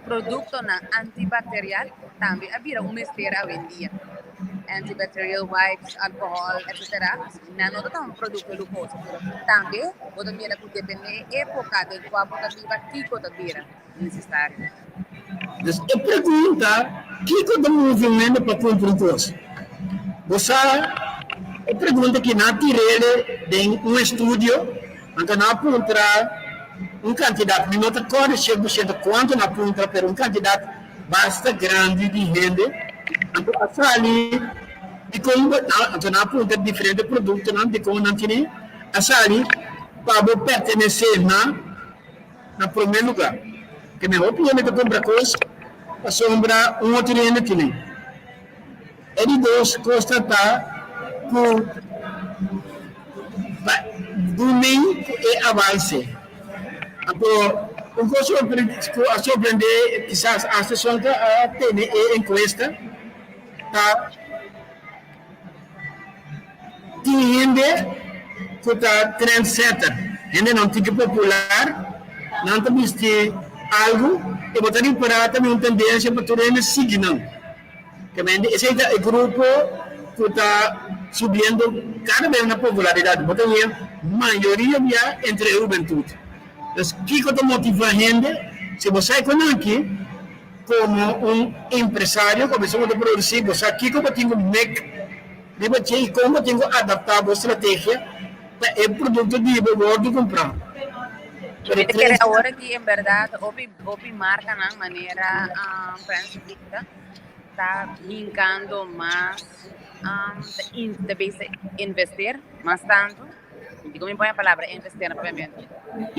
productonan antibacterial tambe a bira un mester awendia antibacterial wipes alcohol etcetera nan no ta tan producto luhoso pero tambe bo ta mira ku depende e epoca den kua bo ta biba kiko ta bira necesario. Dus e pregunta, kiko ta move un hende pa kumpra un kos? Bo sa e pregunta ki nan a tir'el den un estudio, anto nan a puntra un kantidat, mi no ta kòrda shen por shento kuantu nan a puntra, pero un kantidat basta grandi di hende, anto a sali dikon bo, anto nan a puntra diferente produktonan dikon nan tine, a sali pa bo pertenesé na. Na promé lugá, ke mihó hopi hende ta kumpra kos pasobra un otro hende tine. E di dos kos ta ta ku pa dun'ei ku e avanse. Anto un kos ku a sorprendé kisas asta esun ku a tene e enkuesta ta Tin hende ku ta trendsetter, hendenan tiki popular, nan ta bisti algu i bo ta ripará ta bin un tendensia pa tur hende sigui nan. Kemende esei ta e grupo ku ta subiendo kada bes na popularidat. Bo ta haña mayoria bia entre e hubentut. Pues kiko ta motivá hende? Si bo sa e konan aki komo un empresario, komo esun ku ta produsí, bo sa kiko bo tin ku mek Riba dje i kon bo tin ku adaptá bo strategia pa e produkto di bo wòrdu kumprá. Mi ta kere awor aki en bèrdat hopi hopi markanan manera Frans Victa ta hinkando mas ta ta bisa invertir mas tantu. Dikon mi pone e palabra invertir na papiamentu?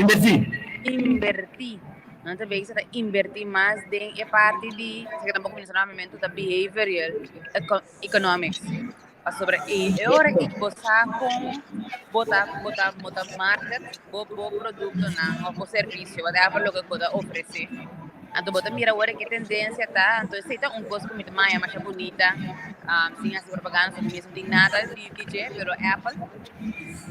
Invertí. Invertí. Nan ta bezig ta invertí mas den e parti di, esaki tampoco mi no sa na papiamentu, ta behavioral economics. Pasobra e e ora ki bo sa kon bo ta bo ta bo ta market bo bo produktonan òf bo servisio, whatever loke bo ta ofresé. Anto bo ta mira ora ke tendensia ta, anto esei ta un kos ku mi ta maya masha bunita, sin hasi propaganda, pasobra mi mes no tin nada di di dje, pero Apple,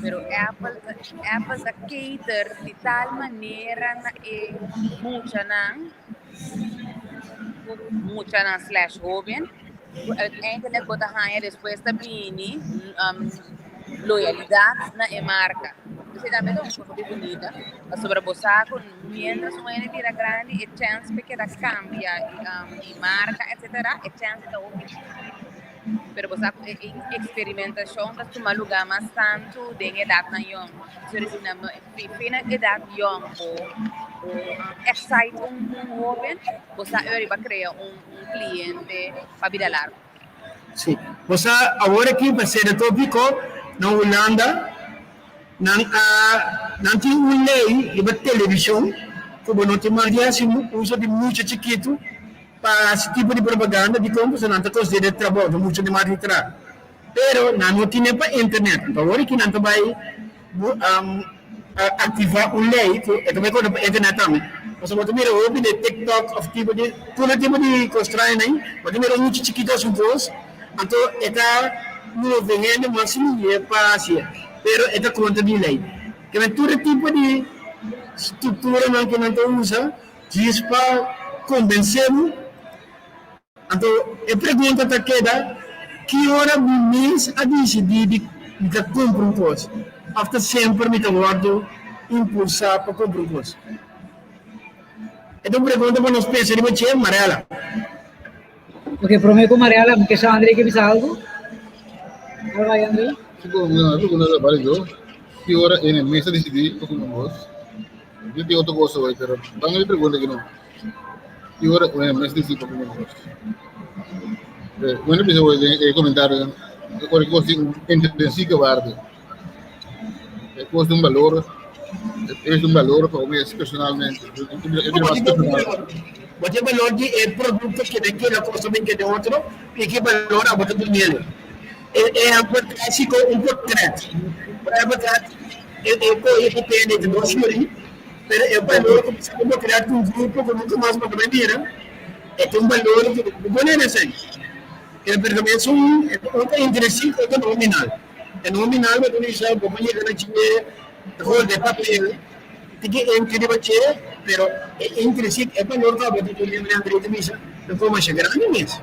pero Apple ta Apple ta cater di tal manera na e muchanan, muchanan slash hoben. Ku uiteindelijk bo ta haña despues ta bini loyalidat na e marka. Esei tambe ta un kos hopi bunita pasobra bo sa ku mientras un hende bira grandi e chèns pa e keda kambia di marka etsetera e chèns ta hopi chikitu. Pero bo sa ku e eksperimentashon ta tuma lugá mas tantu den edatnan yòn. Fi na edat yòn bo excite un hoben bo sa e riba krea un cliente pa bida largo. Si. Bo sa awor aki pa sera topico na Hulanda nan a nan tin un ley riba television cu bo no tin mag di haci uso di mucha chikitu pa haci tipo di propaganda dicon pasobra nan ta considera trabou no mucha di mag di traha pero nan no tine pa internet anto awor aki nan ta bay Aktivá un lei ku e ta bai konta pa internet tambe. Pasobra bo ta mira hopi den tiktok òf tipo di tur e tipo di kos trae nan, bo ta mira un mucha chikito hasi un kos, anto e ta move hende mas lihe pa hasi e, pero e ta kontra di lei. Kende tur e tipo di strukturanan ku nan ta usa djis pa kombensé bo. Anto e pregunta ta keda, ki ora mi mes a disidí di mi ta kumpra un kos òf ta semper mi ta wòrdu impulsá pa kumpra un kos? E ta un pregunta pa nos pensa riba dje, Mariela. Ok, promé ku Mariela, mi ke sha André ke bisa algu. Por bai, André. Si bo no, pregunta ta válido. Ki ora e mes a disidí pa kumpra un kos? Mi tin otro kos hoy, pero dame mi pregunta aki no. Ki ora e mes disidí pa kumpra un kos? Bueno, bisa den e comentario, ora cos tin un intrinsieke waarde. E cos tin un balor, es un balor pa mes personalmente. Es personal. Bo tin balor di e producto ke den keda cosa bin keda otro y ki balor abo ta dunele. E ehempel clásico un portret. Por ehempel e e coge papel di dos florin, pero e balor ku bisa un portret ku un grupo ku nunca mas bo ta bay mira. E tin un balor ku bo pone na esei. Pero pero tambe es un un ta intrinsico otro nominal. E nominal bo ta bisa bo por yega na dje rol de papel tin ke entra riba dje pero e intrinsico e balor ku abo ta pone na André ta bisa ta forma masha grandi mes.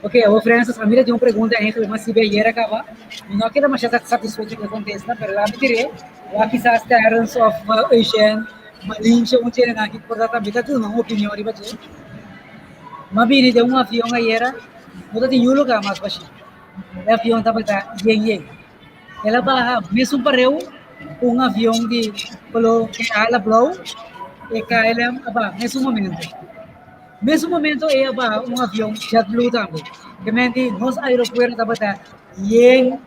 Ok, awor Francis, a mi ta tin un pregunta eigenlijk mas sibi ayer a caba. Mi no a keda masha satisfecho cu e contesta, pero laat mi tir'é. Wak kisas Terrence of Eugène Malinche un tjene nan ki por ta tambe ta duna un opinion riba dje. M'a bini den un avion ayera, no ta tin niun lugar mas bashí. E avion tabata yen yen. El a baha mesun pareu ku un avion di koló ke ala blou, e KLM a baha mesun momento. Mesun momento e a baha un avion JetBlue tambe. Ke men di nos aeropuerto tabata yen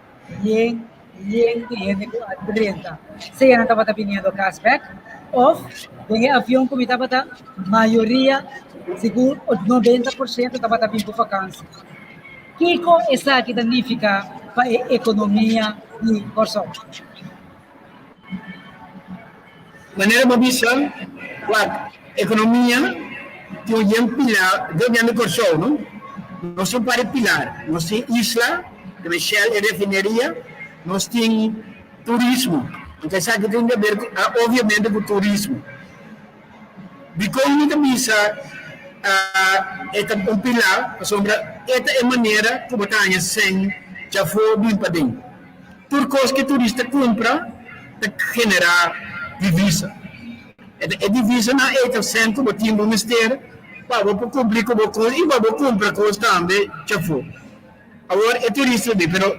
yen yen di hende ku a drenta. Sea nan tabata biniendo kas bèk òf den e avion ku mi tabata, mayoria, sigur 90% tabata bin ku fakansi. Kiko esaki ta nifiká pa e ekonomia di Kòrsou? Manera bo bisa, wak, ekonomia tin un yen pilar, den di Kòrsou, no? Nos tin un par di pilar. Nos tin isla, tin Shell e refineria, nos tin turismo. Anto esaki tin di aber obviamente ku turismo. Dikon mi ta bisa e ta un pilar? Pasobra e ta e manera ku bo ta haña sèn djafó bin paden. Tur kos ku e turista kumpra ta generá divisa. E ta e divisanan ei ta sèn ku bo tin bo mester pa bo por kumpli ku bo kos i pa bo kumpra kos tambe djafó. Awor e turista di, pero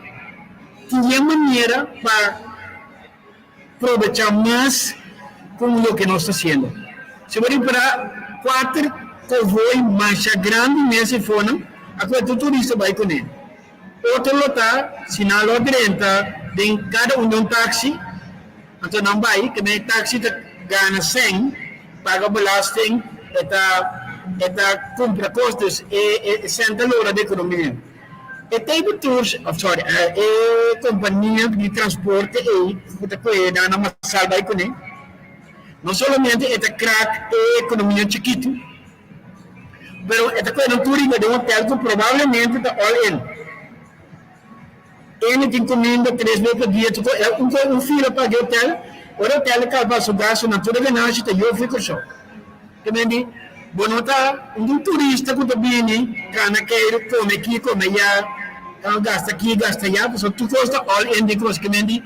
tin yen manera pa Probecha mas con loke nos ta haciendo. Si bo ripara cuater convoy masha grandi mes e fonan a coge tur turista bay cune. Otro lo ta si nan lo drenta den cada un di un taxi, anto nan bay, ke men e taxi ta gana cen, paga belasting, e ta e ta cumpra cos, dus e e cen ta logra den economia. E table tours, of sorry, e kompania di transporte ei ku ta kohe nan na masal bai kuné, no solamente e ta krak e ekonomia chikitu, pero e ta kohe nan tur riba den hotel ku probablemente ta all in. Ene tin kuminda tres bes pa dia, tur un un fila pa e hotel, ora e hotel a kaba su gastunan tur e ganashi ta yofi Kòrsou. Te mende, bo no ta un turista ku ta bini kana keiru kome aki kome aya, gasta aki gasta aya, pasobra tur kos ta all in den kos. Ke mende,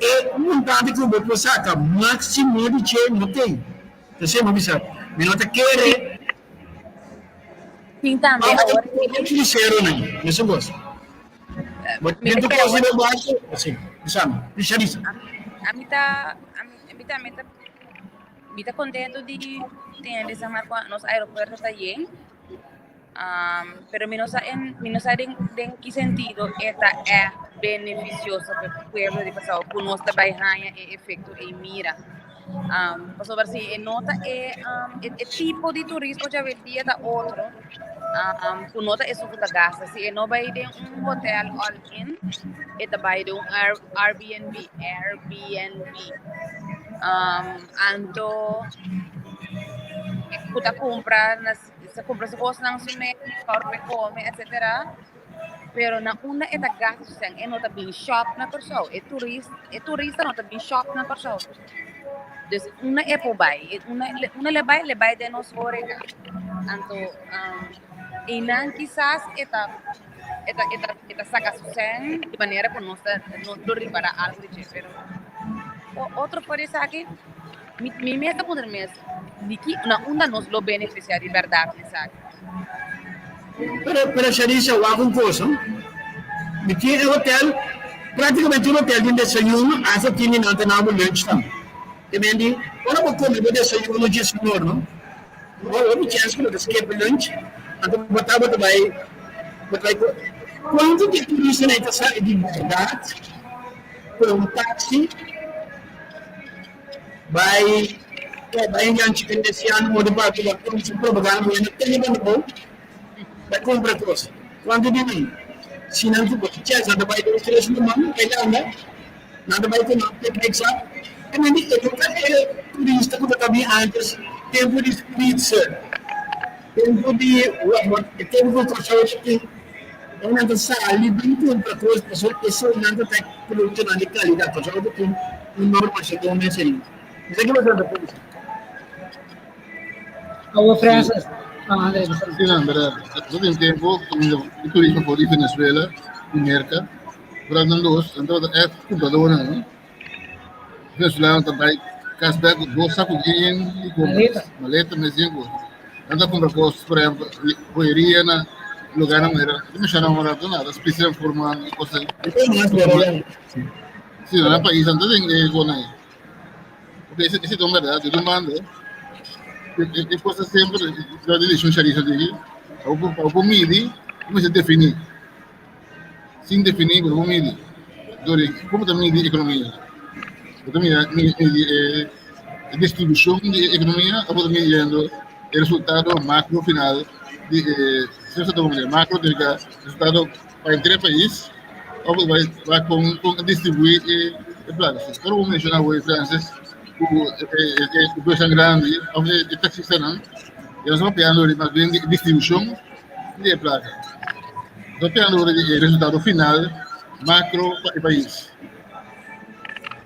e montante ku bo por saka máksimo di dje no tin. P'esei bo bisa, mi no ta kere. Tin tambe awor. Kruseronan, mesun kos. Bo tin tur kos riba barku, si, bisami, bisa bisa. Ami ta, ami ta, ami ta. Mi ta contento di tende San Marco nos aeropuerto ta yen. Pero mi no sa en mi no sa den den ki sentido e ta echt beneficioso pa e pueblo di Kòrsou ku nos ta bai haña e efekto ei mira. Pasobra si e no ta e e tipo di turismo djawendia ta otro ku no ta esun ku ta gasta. Si e no bai den un hotel all in e ta bai den un Airbnb Airbnb. Anto ku ta kumpra na sa kumpra su kosnan su mes ora pa e kome etcetera pero na unda e ta gasta su sèn e no ta bin shòp na Kòrsou e turis e turista no ta bin shòp na Kòrsou dus unda e por bai unda unda le bai le bai den nos horeka anto einan kisas e ta e ta e ta e ta saka su sèn di manera ku nos ta nos lo ripará algu di dje pero otro for di esaki mi mi mes ta puntra mi mes di ki na unda nos lo benefisiá di bèrdat di esaki. Pero pero Sharissa wak un kos no mi tin e hotel práktikamente tur hotel tin desayuno asta tin di nan ta na bo lunch tambe te men di ora bo kome bo desayuno dje señor no bo hopi chèns ku bo ta skip lunch. Anto bo tabata bai, bo ta bai ku kuantu di e turistanan ei ta sali di bèrdat ku un taksi bai bai engancha Veneciano ora pa ku su propaganda bo no tene banda bo bai kumpra kos. Kuantu di nan si nan ku bo chèns nan ta bai dos tres luman bai landa nan ta bai ku nan picnic sa e nan di e no ta e turista ku ta bin antes tempu di spritzer. Tempu di e tempu ku Kòrsou ta tin e nan ta sali bin kumpra kos pasobra eseinan ta ta produktonan di kalidat. Kòrsou ta tin un nòmber masha bon mes ei. Mi sa ki boso ta pensa. Awo Francis, ah André bisa. Sí, no, en verdad. Yo tin tempo ku mi turismo for di Venezuela i Merka. Vooral nan dos, nan tabata ègt kumpradornan, no? Venezolano ta bai kas bek ku dos saku yen di kompras, maleta mes yen kos. Nan ta kumpra kos, por ehempel, joyeria na lugarnan manera, mi menshona un rato na, spesial forma i kos asina. Si, na nan pais nan ta den e kosnan ei. Porque ese, ese ta un bèrdat, di un banda, e kos ta semper, lo di Shon Sharisa diki, pa bo pa bo midi, bo mester definí. Sin definí bo no por midi. Dor como ta midi economia? Bo ta mira midi e distribucion di e economia of bo ta midiendo e resultado macro final di e macro significa resultado pa henter e pais of bo ta bai con con a distribui e plata. Ora bo menciona awor Francis cu e busnan grandi of e taxistanan e nos ta papiando mas bien di distribucion di e plaka. No ta ora di e resultado final macro pa e pais.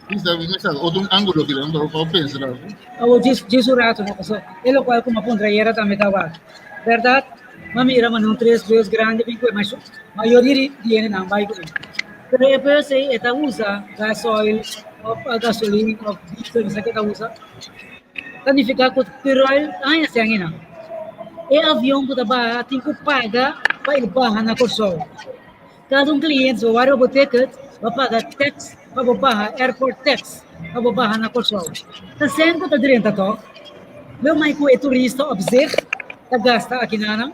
Misa, misa, otro ángulo que dan, pa pensa na. Awo djis djis un rato no paso e lokual ku mi a puntra ayera tambe ta wak. Bèrdat mi mira manera un tres bus grandi bin ku e mayoria di di hendenan bai ku e. Pero e bus ei e ta usa gasoil òf gasolin òf diesel mi sa ke ta usa. Ta nifiká ku Curoil ta haña sèn einan. E avion ku ta baha tin ku paga pa e baha na Kòrsou. Kada un kliente si bo wak riba bo ticket bo a paga tax pa bo baha, airport tax pa bo baha na Kòrsou. Ta sèn ku ta drenta tòg? Lo mai ku e turista op zich ta gasta akinanan.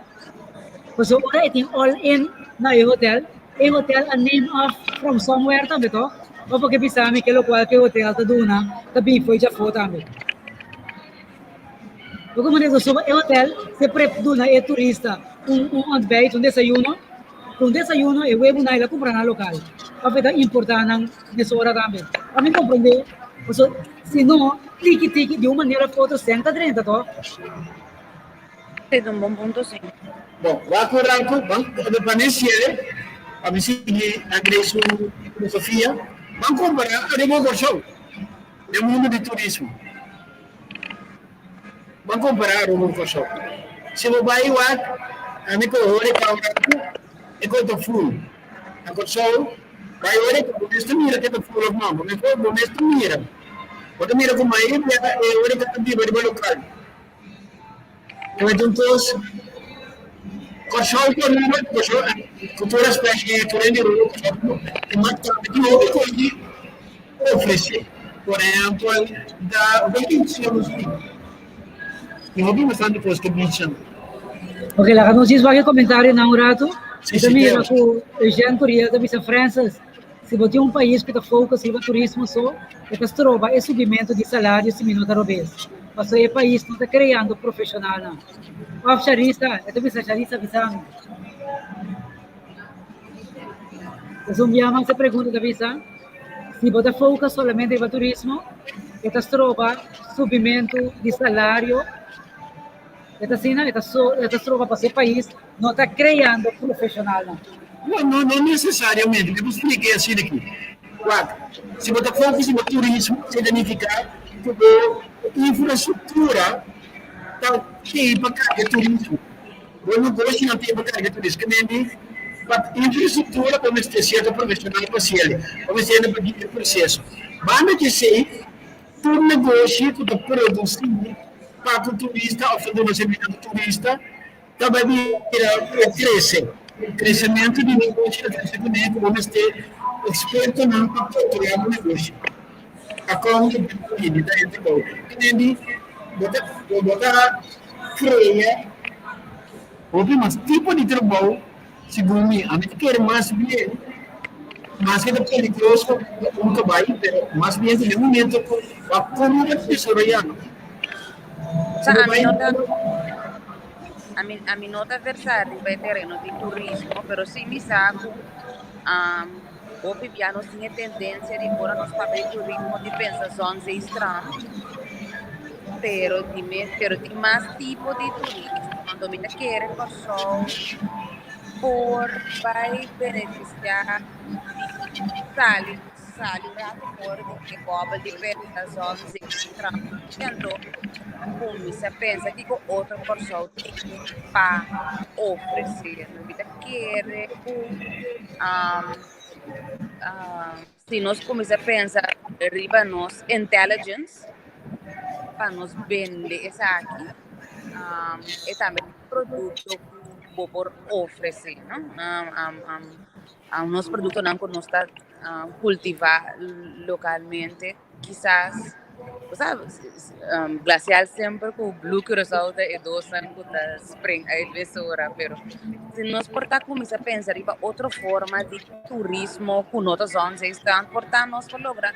Pasobra ora e tin all in na e hotel, e hotel a name off from somewhere tambe tòg? Òf bo ke bisa mi ke lokual ku e hotel ta duna ta bin fo'i djafó tambe? Bo komo di pasobra e hotel sempre duna e turista un un ontbijt, un desayuno, ku un desayuno e webunan el a kumpra na lokal òf e ta importá nan mesora tambe. Pa mi komprondé, pasobra si no tiki tiki di un manera òf otro sèn ta drenta tòg? Te un bon punto sí. Bon, wak un rato, ban pa mi siere, pa mi sigui André su filosofia, ban compara Aruba ku Kòrsou den mundo di turismo. Ban compara Aruba ku Kòrsou. Si bo bai wak, ami ku horeca un rato, e kos ta full. Na Kòrsou, bai horeca, bo mes ta mira ke ta full of no, bo mes bo mes ta mira. Bo ta mira ku mayoria e horeca ta biba riba lokal. Entonces, Kòrsou ku Aruba, Kòrsou, ku tur rèspèt di tur hende di Aruba, Kòrsou tambe tin hopi kos di ofresé. Por ehèmpel, da beach nos tin. Tin hopi bastante kos ku beach nan. Ok, laga nos djis wak e komentarionan un ratu. Mi ta mira ku Eugène Curiel ta bisa, Francis, Si bo tin un pais ku ta focus riba turismo so, e ta stroba e subimentu di salario si mi no ta robes, pasobra e pais no ta kreando profeshonalnan. Òf Charissa, e ta bisa Charissa bisa mi. Pues un bia mas e pregunta ta bisa, si bo ta focus solamente riba turismo, e ta stroba subimentu di salario, e ta asina, e ta e ta stroba pasobra e pais no ta kreando profeshonalnan. No, no, no nesesariamente. Mi por splika e asina aki. Wak, si bo ta focus riba turismo, esei ta nifiká ku bo infrastruktura ta tei pa karga turismo. Bo negoshinan tei pa karga turismo. Ke men di, pa infrastruktura bo mester sierto profeshonal pa hasiel. Bo mester hende pa guia e proseso. Banda di esei, tur negoshi ku ta produsí pa ku turista òf ta duna servisio na turista, Ta bai bira o krese. Kresementu di negoshi ta trese kuné ku bo mester ekspertonan pa kontrolá bo negoshi. Accountant ta ta hende bou. Kende bo ta bo ta krea. Hopi mas tipo di trabou, segun mi. Ami ta kere mas bien, maske ta peligroso pa un kabai, pero mas bien den e momento ku wak komo bo ta desaroyá. Si ami no ta, ami, ami no ta versá riba e tereno di turismo, pero sí mi sa ku hopi bia nos tin e tendensia di ora nos papia di turismo di pensa zon, zee, strand. Pero di mes, pero tin mas tipo di turismo. Anto mi ta kere Kòrsou por bai benefisiá di sali sali un rato for di e bòbel di pensa zon, zee, strand. Anto kuminsá pensa kiko otro Kòrsou tin pa ofresé. Mi ta kere ku Si nos kuminsá pensa riba nos intelligence pa nos bende esaki, e tambe ta un produkto ku bo por ofresé, no? Nos produktonan ku nos ta kultivá lokalmente kisas bo sa Glacial semper ku Blue Curaçao ta e dosnan ku ta spring uit mesora pero si nos por ta kuminsá pensa riba otro forma di turismo ku no ta zon zeestrand por ta nos por logra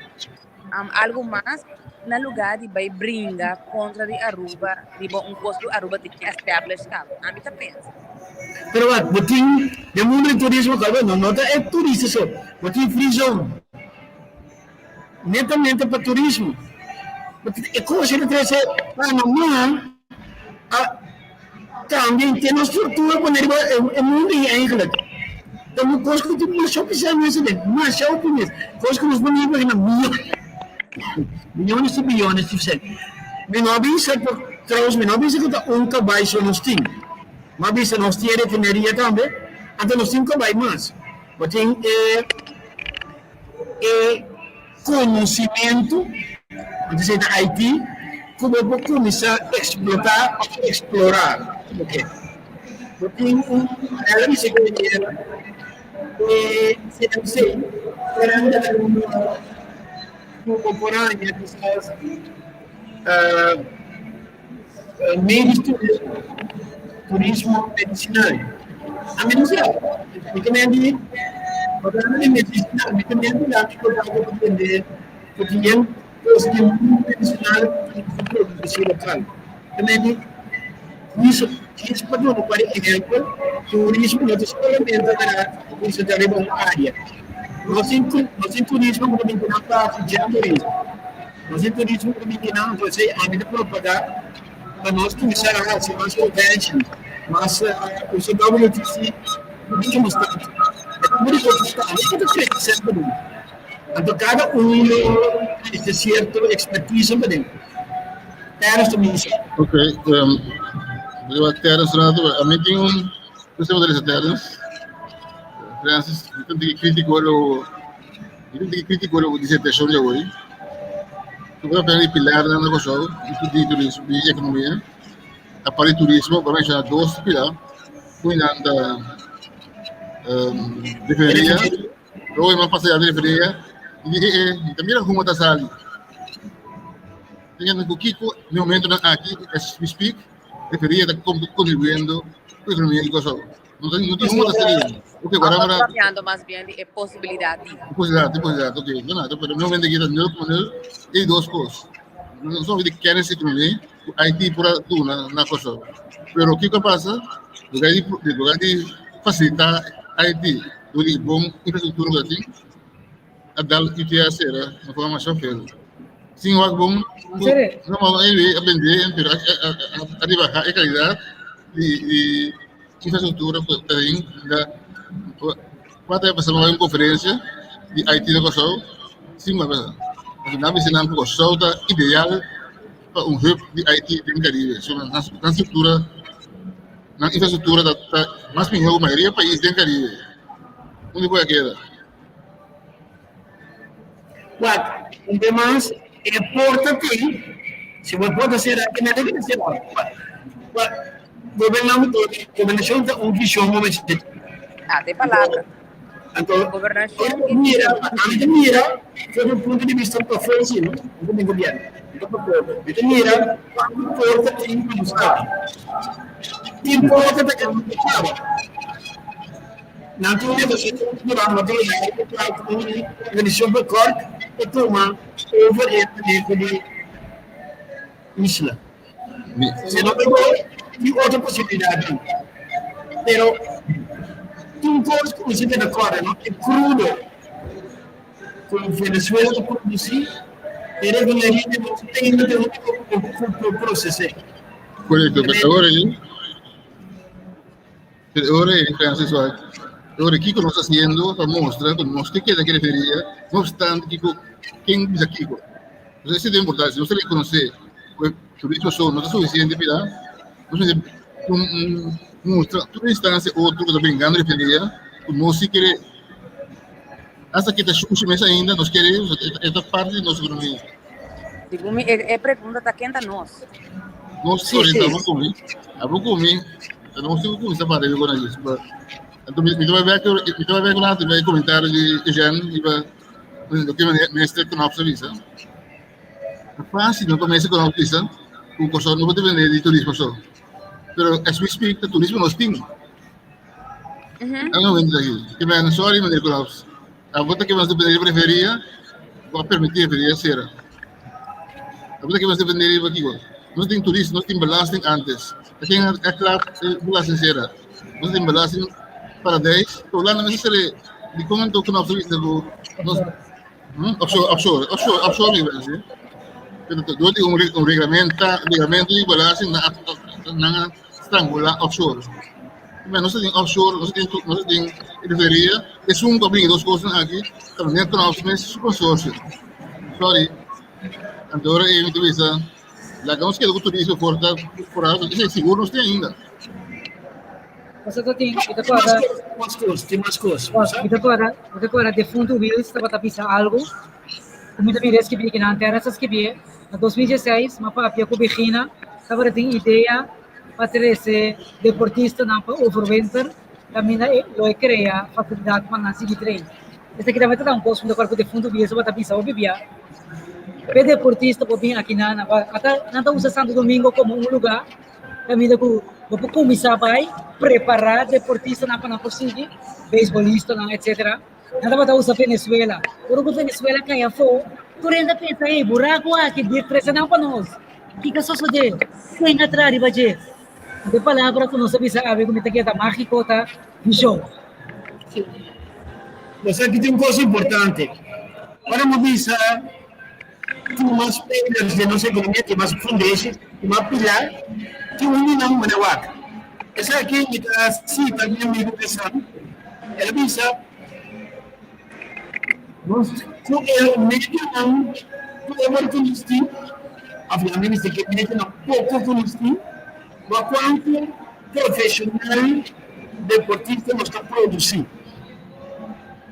algu mas na lugar di bai bringa kontra di Aruba riba un kos ku Aruba tin ke establish kaba ami ta pensa. Pero wak bo tin den mundo di turismo kaba no no ta e turista so bo tin free zone netamente pa turismo e kos ta trese Panama a Cambia henter nos structura pone riba e mundo ei eigenlijk. Ta un cos cu tin masha hopi sel mes aden, masha hopi mes. Cos cu nos por imagina miyones, miyones y biyones di sel. Mi no a bisa cu, trouwens mi no a bisa cu ta un cabai so nos tin. Mi a bisa nos tin e refineria tambe, anto nos tin cabai mas. Bo tin e e conocimento, anto esei ta IT, cu bo por cuminsa explota of explora. Ok. Bo tin un, el a bisa cu e CMC, pero ta un cu bo por haña kisas Medisch turismo, turismo medicinal. Ami no sa, mi ta menti, no ta di medicinal, mi ta menti la mi por por tende ku tin yen kos di mundu medicinal ku ta produsi lokal. Ta menti, isso, isso pa duna un par di ehempel, turismo no ta solamente ta konsentrá riba un área. Nos tin, nos tin turismo ku ta binti nan pa hasi jen turismo. Nos e turismo ku ta bini nan, entonces ami ta propagá pa nos kuminsá a hasi mas convention, mas usa WTC mucho mas tantu. E ta muri kos ta ami ku ta trese semper den. Anto kada uno trese sierto ekspertise pa den. Terence ta bisa. Ok, um, Terence rato, ami tin un, no sé wat Terence. Francis, mi ta crítico lo Mi tin tiki kritiko riba disertashon di awor. Su por di pilarnan na Kòrsou di turismo di ekonomia. Apart di turismo bo a menshoná dos pilar ku nan ta refineria. Luego mi a pasa ya di refineria i di e mi ta mira huma ta sali. Tin ku kiko na e momentonan aki as we speak refineria ta kontribuyendo ku ekonomia di Kòrsou. No tin, no tin huma ta sali. Ok, guarda para. Papiando mas bien di e posibilidad di. Posibilidad, di posibilidad, ok. No, no, pero no vende kita 0,0 e dos cos. No son di kennis economie, IT pura duna na cosa. Pero kiko pasa? Lugar di, lugar di facilitar IT, door di bon infrastructura que tin, a dal ITA cera na forma masha veel. Sin wak bon, no, no, a bende, pero a, a, a, a rebajar e calidad di, di Infrastruktura ku ta den da kuater aña pasá bai un konferensia di IT na Kòrsou sin bai pasá. Pasobra nan bisa nan ku Kòrsou ta ideal pa un hub di IT den Karibe. So nan nan struktura nan infrastruktura ta ta mas mihó ku mayoria pais den Karibe. Unda ku a keda? Wak, un be mas, e porta tin, si bo porta sera, ke mester keda sera. Wak, gobernamento, gobernashon ta un vishon bo mester. Ah, te palabra. Anto, Gobernashon e mira, ami ta mira for di un punto di bista pafó si, no? No ta den gobierno, no ta pafó. Mi ta mira kuantu porta tin pa nos abri. Tin poko ta kaba. Nan tin un negosiashon durante otro lei ku ta un organisashon pa kòrt pa tuma over e maneho di isla. Si no ta bon, tin otro posibilidatnan. Pero tin kos ku mester keda kòrda, no? E krudo ku Venezuela ta produsí, e refineria di nos ainda ta úniko ku por proses'é. Korekto, pero awor ei. Pero ora ei, Francis wak, ora kiko nos ta hasiendo pa mustra ku nos ke keda ke referia, no obstante kiko ken bisa kiko. Entonces esei ta importante, si nos ta rekonosé ku e turismo so no ta sufisiente pida, nos mester mustra tur instancia otro ku ta bringando referia ku nos si kere hasta kita shushi mes ainda nos kere e ta parti di nos ekonomia. Segun mi e pregunta ta ken ta nos? Nos orienta abo ku mi, abo ku mi, nos tin ku kuminsá papia ku nan djis. Anto mi ta bai bek, mi ta bai bek un rato riba e komentario di Eugène riba loke Minister Knops a bisa. Ta fásil no pa Minister Knops bisa ku Kòrsou no por dependé di turismo so. Pero as we speak ta turismo nos tin. Nan no wende aki. Ke men, sorry Meneer Knops, abo ta ke mas dependé di referia, bo a permití referia sera. Abo ta ke mas dependé riba kiko? Nos tin turista, nos tin belasting antes. Ta ken a klap e belasting sera? Nos tin belasting paradijs. Hulanda mester sere dikon anto Knops a bisa ku nos Offshore, offshore, offshore, offshore mi wens, Pero door di un, un reglamento, reglamento di belasting nan a, nan a strangula offshore. Maar nos tin offshore, nos tin, nos tin referia, esun ku a bringa dos kosnan aki, ta meneer Knops mes su consorcio. Sorry. Anto ora ei mi ta bisa, laga nos keda ku turismo for ta por alto, esei sigur nos tin ainda. Paso ta tin, mi ta kòrda. Tin mas kos, tin mas kos. Mi ta kòrda, mi ta kòrda defuntu Wiels tabata bisa algu ku mi ta mira skibí kinan Terrence a skibié na 2016, m'a papia ku Begina tabata tin idea pa trese deportistanan pa overwinter kaminda e lo e krea fasilidat pa nan sigui train. Esaki tambe ta un kos ku mi ta kòrda ku defuntu Wiels tabata bisa hopi bia p'e deportista por bin akinan, ata nan ta usa Santo Domingo komo un lugá Kaminda ku bo por kuminsá bai prepará deportistanan pa nan por sigui, beisbolistanan etsetera. Nan tabata usa Venezuela. Ora ku Venezuela kai afó, tur hende a pensa, Ey, buraku aki di trese nan pa nos. Kiko a sosodé? Ken a traha riba dje? Anto e palabra ku nos a bisa awe ku mi ta keda mágiko ta vishon. Nos aki tin un kos importante. Ora bo bisa Tin mas players den nos economia, tin mas fundeshi, tin mas pilar, tin un di nan manda wak. Esaki mi ta cita mi amigo Kesan, el a bisa nos cu e medionan pober cu nos tin, of nan mi mester ke medionan poco cu nos tin, wak cuanto profesional deportista nos ta produci.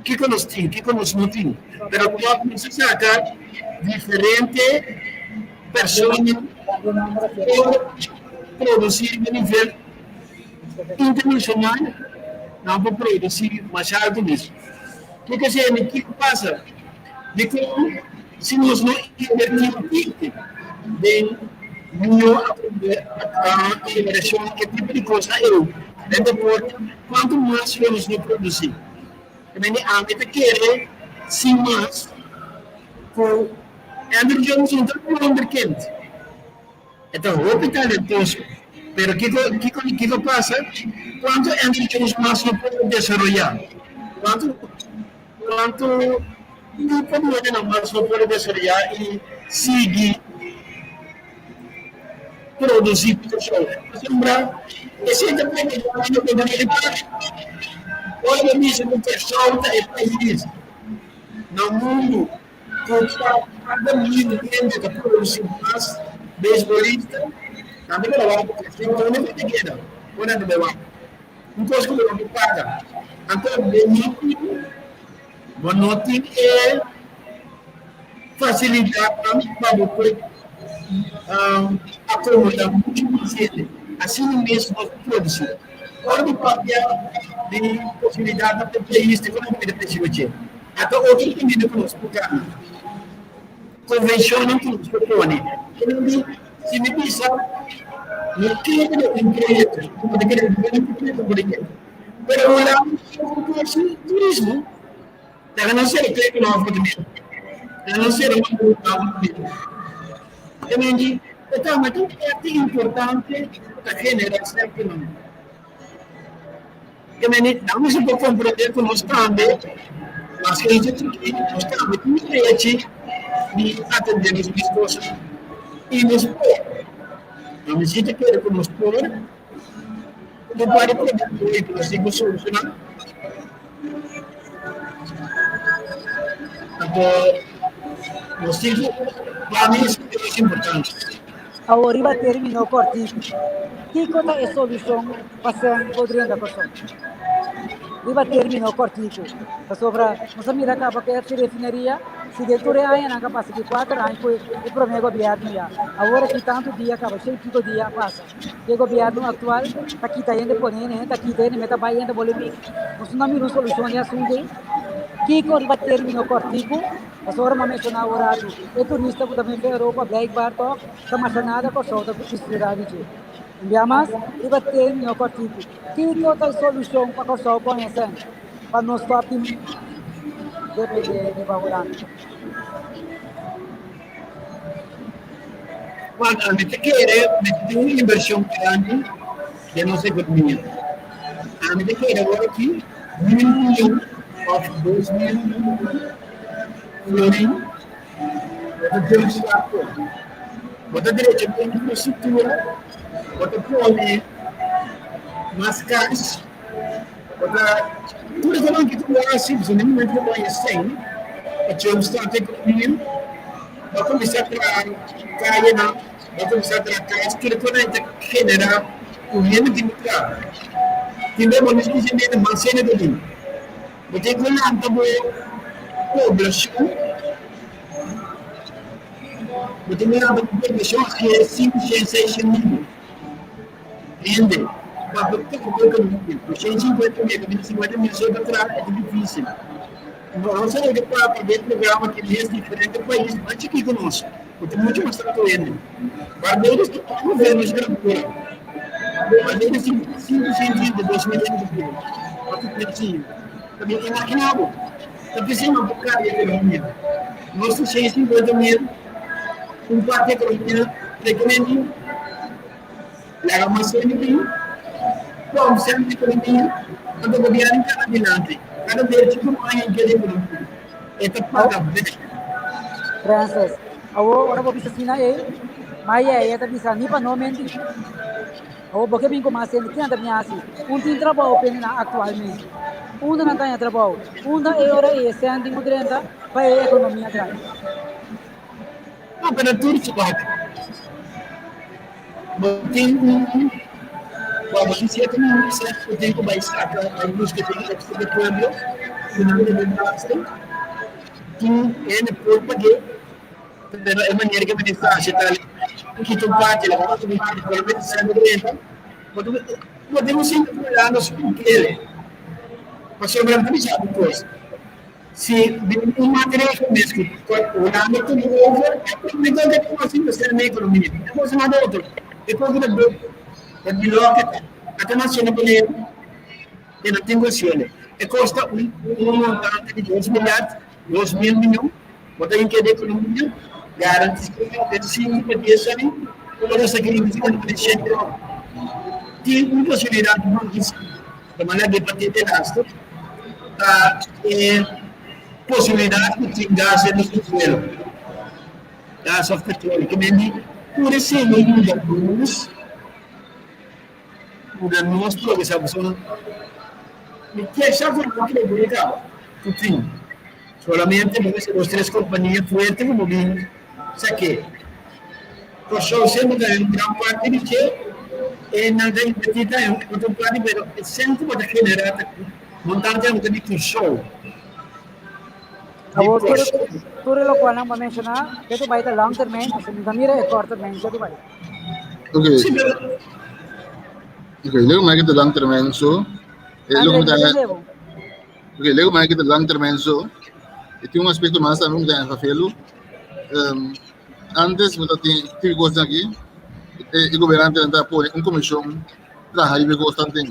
Kiko nos tin, kiko nos no tin. Pero tòg nos a saka diferente persona por produsí na nivel internashonal, nan por produsí masha altu mes. Kiko esei? Kiko pasa? Dikon si nos no invertí un tiki den mihó akomodashon, e tipo di kosnan ei den deporte, kuantu mas lo nos no produsí? Tambe ami ta kere sin mas ku Andrew Jones no ta un wonderkind. E ta hopi talentoso, pero kiko kiko kiko pasa? Kuantu Andrew Jones mas no por desaroyá? Kuantu kuantu tipo di hendenan mas no por desaroyá i sigui produsí show? Pasobra esei ta pone ku no ta parti. Ora bo bisa ku Kòrsou ta e pais na mundu ku ta kada mil hende ta produsí mas beisbolista, tambe ta wak ku Kòrsou ta úniko ku keda ora nan ta bai wak. Un kos ku bo no por paga. Anto bo no tin bo no tin e fasilidatnan pa bo por akomodá muchu mas hende. Asina mes nos ta produsí. Ora bo papia di posibilidatnan pa pais, di kon bo ta pensa riba dje? Ata otro kaminda ku nos por gana. Konvenshonnan ku nos por pone. Si mi bisa. No kere den un proyekto, bo ta kere den un proyekto por ejemplo. Pero Hulanda ta hasi turismo. Laga nos sera Keukenhof ku tambe. Laga nos sera Wandelhof ku tambe. Ta menti, e ta ta un parte importante ku ta genera sèntinan. Ta menti, nan mester por komprende ku nos tambe, maske hende chikí, nos tambe tin derechi di atendé nos mes kosnan. I nos por. Nan si ta kere ku nos por. Un par di problema ku nos tin ku solushoná. Anto nos tin ku pa mi esei ta mas importante. Awor riba término kòrtiku, kiko ta e solushon pa sèn por drenta Kòrsou? Riba término kòrtiku, pasobra nos a mira kaba ku e refineria si den tur e añanan ku a pasa ki kuater aña ku e promé gobièrnu ya, awor aki tantu dia kaba, shei piko dia a pasa. E gobierno actual ta kita hende pone hende, hende ta kita hende meta bai hende bole bin. Nos no mira un solucion di asunto ei. Kiko riba termino cortico? Pasobra ora mi a menciona awor atu, e turista cu ta bin for Europa blijkbaar toch ta masha nada Corsou ta disfruta di dje. Un bia mas, riba termino cortico, kiko ta e solucion pa Corsou pone esei pa no stop di depende riba Hulanda? Juan, ami ta kere mester tin un inversion grandi den nos economia. Ami ta kere awor aki mil miyon of 2000 florin bo ta jumpstart por. Bo ta drecha bo infrastructura, bo ta pone mas cas, bo ta tur esnan ki ta hasi, pasobra na e momento ku bo haña sèn pa jumpstart e ekonomia, bo a kuminsá traha kayenan, bo a kuminsá traha kas, tur e kosnan ta generá ku hende tin ku traha. Tin bes bo no sufisientemente mas hende ta bin. Bo tin ku lanta bo poblashon, bo tin ku lanta bo poblashon hacia sinku shen, seis shen mil hende pa bo toka bo ekonomia. Ku 150 mil, kaminda 50 mil so ta traha e ta difisil. Nos a yega papia den programa ki mes diferente pais mas chikí ku nos, ku tin muchu mas tantu hende. Barbados ta un governo esclavitura. Barbados tin 532 mil hende ta biba, pa ku pensiyo. Ta bin imaginá bo, ta p'esei nan por kambia ekonomia. Nos tin 150 mil, un parti ekonomia rekenemia. Laga mas hende bin pon sèn di ekonomia, anto gobièrnu kana dilanti. Kada bes ku un aña i keda ekonomia, e ta paga bèk. Francis, Awor ora bo bisa asina ei, ma yeye ta bisa ni pa no menti. Awor bo ke bin ku mas hende, kinan ta bin hasi? Un tin trabou pende nan aktualmente. Unda nan ta haña trabou? Unda e ora ei e sèn tin ku drenta pa e ekonomia drai? No, pero tur swak. Bo tin un Bo bo tin sierto mindset ku tin ku bai saka bai buska den extra di pueblo ku nan debe belasting. Tin hende por pag'é, pero e manera ku e ministrashi ta kita un parti laga otro un parti solamente sende drenta. Bo ta bo tin un sinti fulano su kumplele. Pasobra mi ta bisa bo un kos. Si bin un maatregel mes ku Hulanda tuma over, e prome kos ke ta hasi mester na ekonomia. E kos nada otro. E kos ku ta bek, ta di loke ta. Ata nan siendo Boneiru, e no tin ku hasiel. E kosta un montante di dos milyard, 2000 miyon, bo ta hinka den ekonomia, garantisa den sinku pa dies aña, ku bo ta saka invershon di shete ora. Tin un posibilidat mas. Ta manera di patente laster ta e posibilidat ku tin gas den nos subsuelo, gas òf petroleo. Ke men di tur esei lo yuda nos, yuda nos progresá pasobra mi kier sa ku no kere kaba ku tin solamente bo mester dos tres kompania fuerte ku bo bin sak'é. Kòrsou semper ta un gran parti di dje, e nan ta invertí ta en otro parti, pero e sèn ku bo ta generá ta montante tabata di Kòrsou. Awor tur tur e lokual nan bo a menshoná, ke tu bai ta long termijn, pasobra mi ta mira e kort termijn ke tu bai. Ok. Ok, lego mai kita lang termijn so. Eh, Andre, lego mi ta ta tende bo. Ok, lego mai kita lang termijn so. E tin un aspecto mas tambe ku ta enfafelu. Um, Antes mi ta tin tin cosnan aki. E gobernantenan ta pone un komishon traha riba e kosnan ten.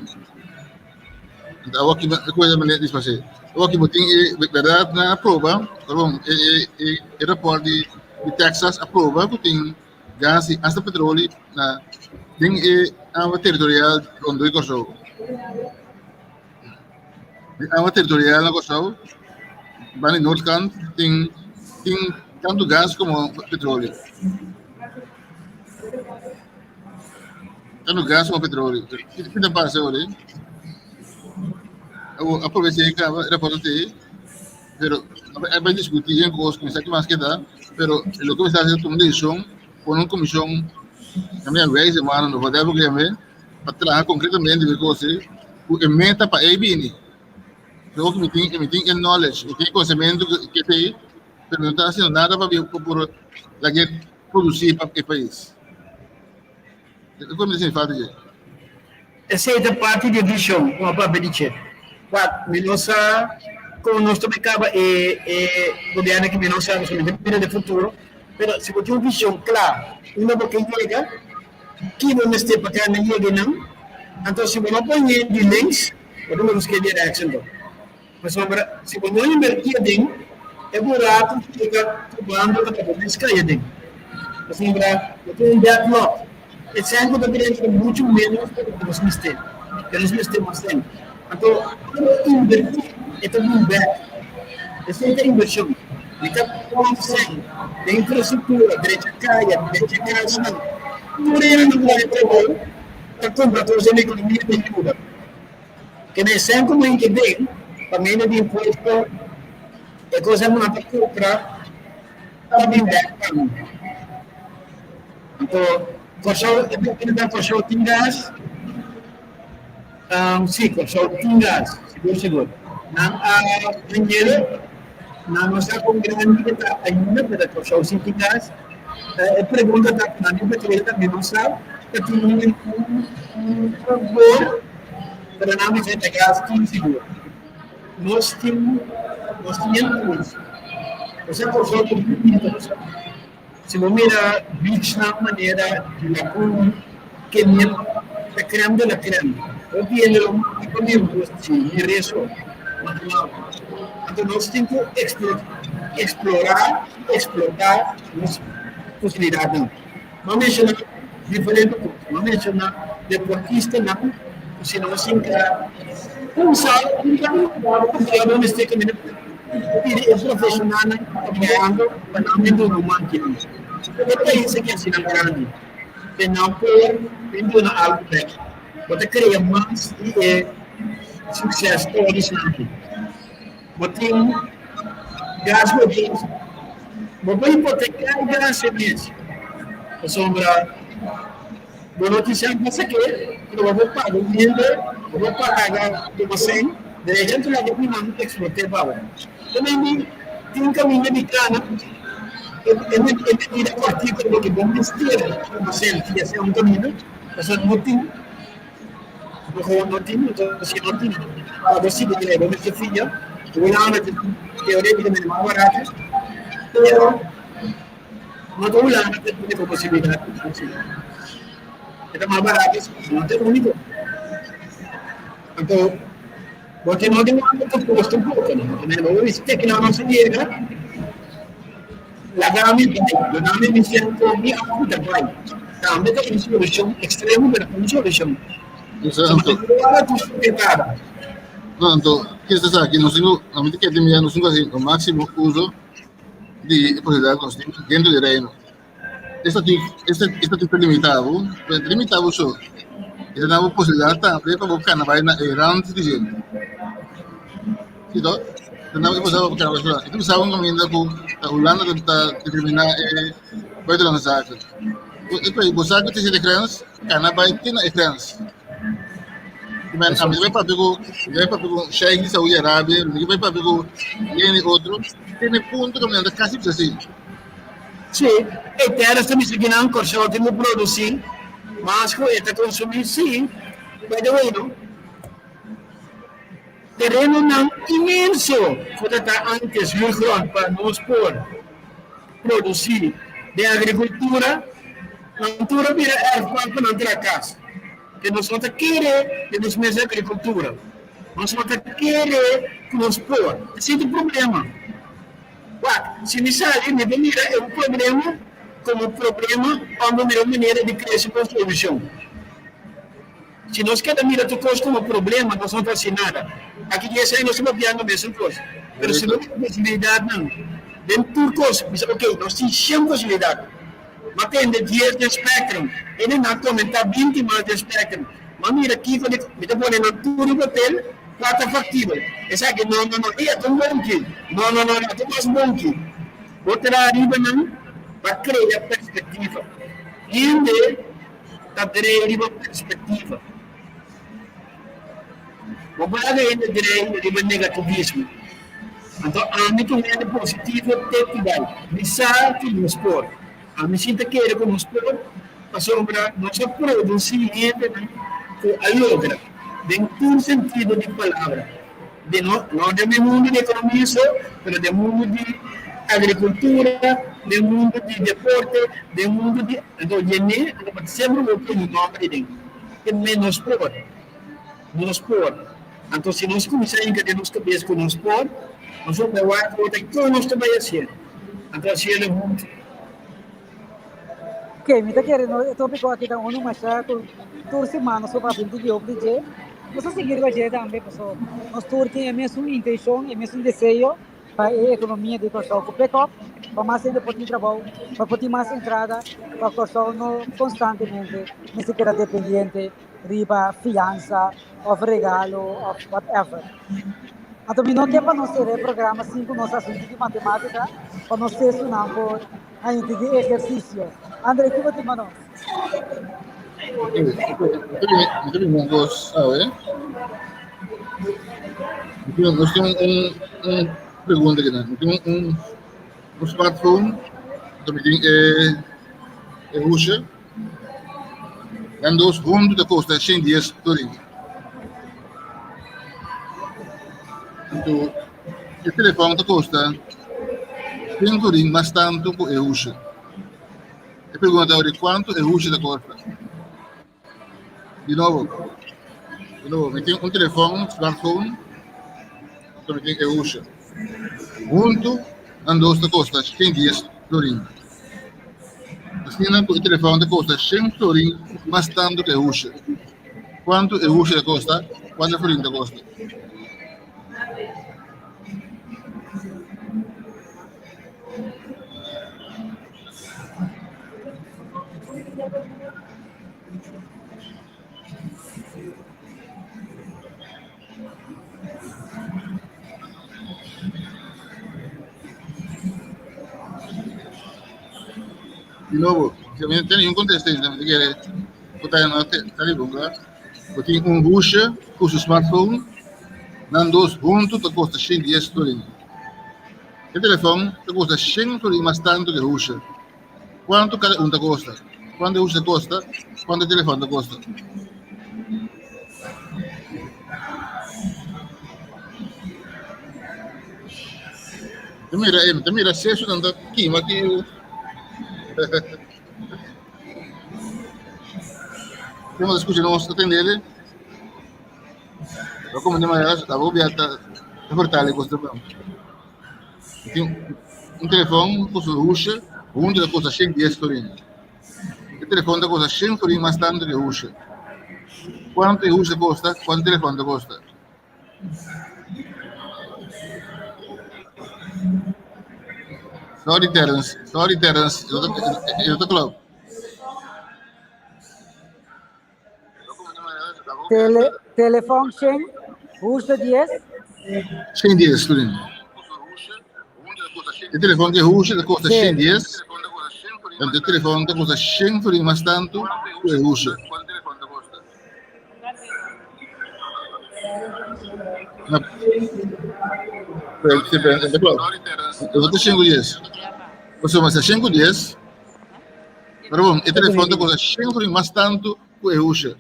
Anto awor ki e kos a disparsé. Awor ki bo tin e bèrdat nan a proba, perdon, e e e rapòrt di di Texas a proba ku tin gas i asta petroli na den e awa teritorial rondó di Kòrsou. E awa teritorial na Kòrsou, banda di noordkant, tin tin tantu gas komo petroli. Tantu gas komo petroli. Ki ta pasa awor? Awor aprovecha e kaba e rapòrt ta tei, pero a bai diskutí e kos ku mi sa ki mas keda, pero loke mi sa hasi ta tuma un desishon, pone un komishon, kaminda wijze manan òf whatever ku yam'é, pa traha konkretamente riba e kos ei ku e meta pa ei bini. Pero mi tin, mi tin e knowledge, mi tin e konosementu ke ta ei, pero no ta hasiendo nada pa pa por lag'é produsí pa e pais. E kos mi ta sinti falta dje. Esei ta parti di e vishon ku a papia di dje. Wak, mi no sa kon nos ta bai kaba e e gobièrnu aki, mi no sa, pasobra mi ta mira den futuro, pero si bo tin un vishon kla unda bo ke yega, Ki bo mester pa kanda yega nan? Anto si bo no pone di links, bo ta buska di rechts anto. Pasobra si bo no inverti aden, e buraku ku ta kubando ta pa bo mes kai aden. Pasobra bo tin un backlog. E sèn ku ta drenta ta muchu ménos ku loke nos mester. Ke nos mester mas sèn. Anto ora bo inverti, e ta bin bèk. Esei ta invershon. Mi ta pon sèn den infrastruktura, drecha kaya, drecha kasnan. Tur hende ku bai trabou ta kumpra kos den ekonomia ta yuda. Kende e sèn ku men ke den pa medio di impuesto e kosnan ku nan ta kumpra ta bin bèk pa mi. Anto Kòrsou, e pregunta Kòrsou tin gas? Sí, Kòrsou tin gas, sigur sigur. Nan a hañ'é, nan no sa kon grandi e ta ainda, pero Kòrsou sí tin gas. E pregunta ta ku nan tin petroleo tambe no sa, ta tin un un bor, pero nan bisa ta gas tin sigur. Nos tin nos tin e pools. Osea Kòrsou ta bunita. Si bo mira beachnan manera di Lagoon, Kenil, ta crème de la crème. Hopi hende lo mata mi un cos di mi reso natural. Anto nos tin cu explora y explota nos posibilidadnan. Bo a menciona diferente cos. Bo a menciona deportistanan cu si nos hinca un sal, un sal, bo mester caminda. Pidi e profesionalnan ku ta trahando pa nan bin duna un man kinan. E pais aki asina grandi ke nan por bin duna algu bek. Bo ta krea mas di e success stories nan aki. Bo tin gas bo tin bo por hipoteká e gas e mes pasobra Bo no tin sèn pa sak'é, pero bo por paga un hende, bo por paga tuma sèn, derecho anto laga di nan eksplot'é pa bo. Ta mindi tin kaminda di kana, e medida kòrtiku di loke bo mester tuma sèn fia sèn un kaminda, pasobra no tin, bo gewoon no tin, anto si no tin, pa bo sigui traha bo mester fia, Hulanda ta teoretikamente mas barato, pero. No ta Hulanda ta e úniko posibilidat ku tin si. E ta mas barato si, no ta e úniko. Anto, bo tin no tin wak ku kosto un poko, no? Bo bo bisa te kila nos a yega, laga mi bai, duna mi mi sèn kon mi auto ta bai. Tambe ta un solushon ekstremo, pero ta un solushon. Anto, no, anto, kiko ta esaki? Nos tin ku, ami ta kere tin mira, nos tin ku hasi lo máksimo uso di e posibilidad ku nos tin dentro di Reino. E statuut, e statuut ta limita bo, pero e ta limita bo so. E ta duna bo posibilidad tambe pa bo kana bai na e rand di dje. Si to? Ta duna bo e posibilidad pa bo kana bai su rand. E ta bisa bo un kaminda ku ta Hulanda ta ta determina e buitenlandse zaken. E bo sa ku ta hasi de grens, kana bai te na e grens. Men, a mi bai papia ku, mi bai papia ku Sheikh di Saudi Arabia, mi bai papia ku yen i otro, tene punto ku mi ta kasi bisa si. Sí, e tera ta bisa kinan Kòrsou tin ku produsí mas ku e ta konsumí, sí, by the way no, terenonan inmenso ku ta ta antes huurgrond pa nos por produsí den agrikultura. Nan tur a bira erfpacht pa nan traha kas. Ke nos no ta kere den nos mes agrikultura. Nos no ta kere ku nos por. Esei ta e problema. Wak, si mi sali mi ta mira e un problema komo problema òf mi mira un manera di krese pa un solushon. Si nos keda mira tur kos komo problema nos no ta hasi nada. Aki dies aña nos ta papiando mesun kos. Pero si bo mira posibilidatnan den tur kos, bisa ok, nos tin shen posibilidat. M'a tende dies den Spectrum, hende nan a komentá 20 mas den Spectrum. M'a mira kiko di, mi ta pone nan tur riba papel, kua ta faktibel. Esaki no, no, no, ey a ta un bonchi. No, no, no, a ta mas bonchi. Bo traha riba nan pa krea perspektiva. Hende ta drei riba perspektiva. Bo por laga hende drei riba negativismo. Anto ami ku hende positivo te ku bai. Mi sa ku nos por. Ami si ta kere ku nos por pasobra nos a produsí hendenan ku a logra den tur sentido di palabra. Den no, no den e mundu di ekonomia so, pero den mundu di agrikultura, den mundu di deporte, den mundu di, anto yené, anto pa semper bo pone nòmber ei den. E menos por. Nos por. Anto si nos kuminsá hinka den nos kabes ku nos por, nos lo bai wak ku otro kon nos ta bai hasié. Anto hasié huntu. Ok, mi ta kere no e tópiko aki ta unu masha ku tur siman nos por papia un tiki hopi di dje. Nos ta sigui riba dje tambe paso nos tur tin e mesun intenshon, e mesun deseo pa e ekonomia di Kòrsou ku pick up, pa mas hende por tin trabou, pa por tin mas entrada, pa Kòrsou no konstantemente mester keda dependiente riba fiansa of regalo of whatever. Anto mi no ke pa nos sera e programa sin ku nos hasi un tiki matematika pa nos sesunan por haña un tiki ehersisio. Andre, kiko tin pa nos? Mi ta bin un kos awe. Nos tin un pregunta aki nan. Mi tin un smartphone, anto mi tin e husha. Nan dos huntu ta kosta 110 florin. Anto e telefòn ta kosta 100 florin mas tantu ku e husha. E pregunta ta ori kuantu e husha ta kosta. Di nobo, di nobo, mi tin un telefòn, smartphone, anto mi tin e husha. Huntu nan dos ta kosta 110 florin. Asina ku e telefòn ta kosta shen florin mas tantu ku e husha. Kuantu e husha ta kosta? Kuantu e florin ta kosta? Di nobo, si mi tene un contesta, mi kere botar na telefon, claro. Bo tin un husha ku su smartphone, nan dos huntu ta kosta 110 florin. E telefon ta kosta 100 florin mas tantu ku e husha. Kuantu kada un ta kosta? Kuantu e husha ta kosta? Kuantu e telefon ta kosta? Ta mira, eh, ta mira sesunan ta kima aki. Como ta escucha nos ta tendele? Lo como de manera, ta bo ta ta fortale costa. Tin un telefòn ku su husha huntu ta kosta 110 florin. E telefòn ta kosta 100 florin mas tantu ku e husha. Kuantu e husha kosta? Kuantu e telefòn ta kosta? Sorry Terence, sorry Terence, e no ta klopt. Tele, telefòn 100, husha 10. 110 florin. E telefòn ku husha ta kosta 110. Anto e telefòn ta kosta 100 florin mas tantu ku e husha. Na, pero, sí, pero, pero, ta 110. Pasobra mas ta 110. Pero bon, e telefòn ta kosta 100 florin mas tantu ku e husha.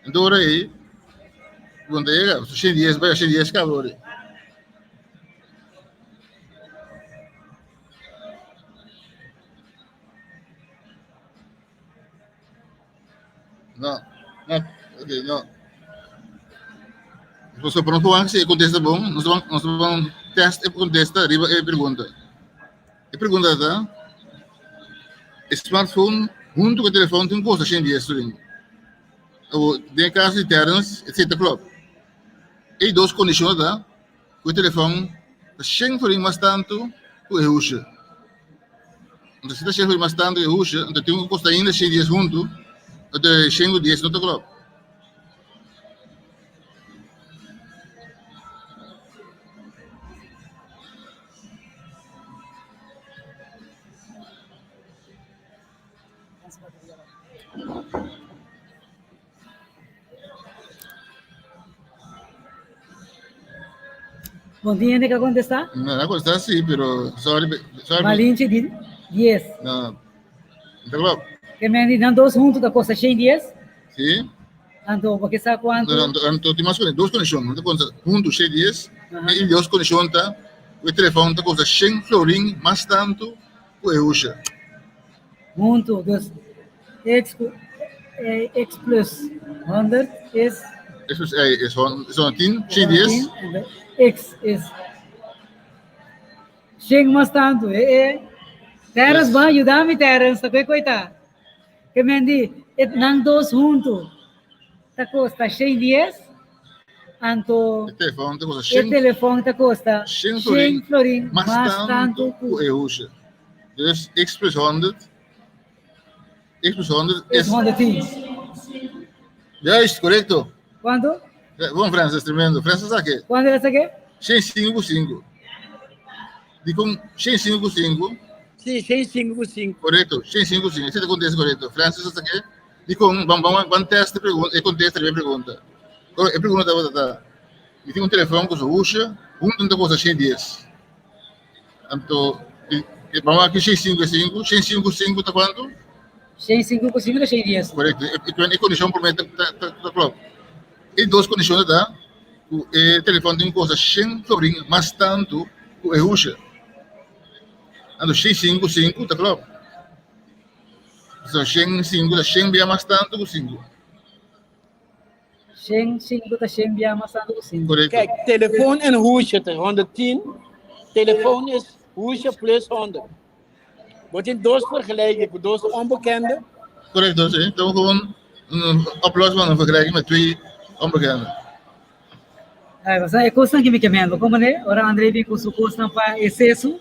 Enton ora ei, bon ta yega, 110 bai 110 kaba ora ei. No. No. Ok, no. Nos por nos si e contesta bon, nos ban nos ban test e contesta riba e pregunta. E pregunta ta, e smartphone hunto ku e telefon tin kosta 110 florin. Awo, den e kaso di Terence, esei ta klòp. E dos kondishon ta ku e telefon ta 100 florin mas tantu ku e hushe. Anto si ta 100 florin mas tantu ku e hushe, anto tin ku kosta ainda 110 huntu, anto e 110 no ta klòp. Bon tin hende ka kontestá? No, a kontestá sí, pero sorry, sorry. Malinche di 10. No, no ta klopt. Ke men di nan dos huntu ta kosta 110? Sí. Anto bo ke sa kuantu? No, anto, anto tin mas dos kondishon. Nan ta konta huntu 110 i dos kondishon ta ku e telefòn ta kosta 100 florin mas tantu ku e husha. Huntu, dus X ku X plus 100 is. X plus Y is 110, 110. X is 100 mas tantu. E, e. Terence, ban yuda mi, Terence. Ta kue ta? Ke men di, e nan dos huntu ta kosta 110, anto E telefon ta kosta e 100 telefon ta kosta 100 100 florin florin mas mas tantu tantu ku ku e husha. Dus X plus 100, X plus 100 is is 110. Juist, correcto. Kuantu? Bon, Francis, tremendo. Francis sa ke? Kuantu el a sa ke? 105 ku 5. Dikon 105 ku 5? Sí, 105 ku 5. Correcto, 105 ku 5. Esei ta kontesta correcto. Francis sa ke? Dikon, ban, ban, ban test e pregunta, e kontesta riba e pregunta. E pregunta tabata ta, mi tin un telefon ku su husha, huntu ta kosta 110. Anto, vamos aqui, 6, 5, 5. 6, 5, 5 ta kuantu? 6, 5 ku 5 ta 6 dies. Korekto. E, e, e kondishon promé ta, ta, ta, ta klop. E dos kondishon ta ku e telefon tin kosta 100 florin mas tantu ku e husha. Anto 6, 5, 5 ta klop. So 100, 5 ta 100 bia mas tantu ku 5. 100, 5 ta 100 bia mas tantu ku 5. Korekto. Kijk, telefoon en hoesje ta 110. Telefoon is hoesje plus 100. Bo tin dos vergelijking ku dos onbekende. Correcto, sí. Então gewoon een oplossing van een vergelijking met twee onbekenden. Ai, basta e kosnan ki mi ke mendo. Como ne? Ora André bin ku su kosnan pa exceso.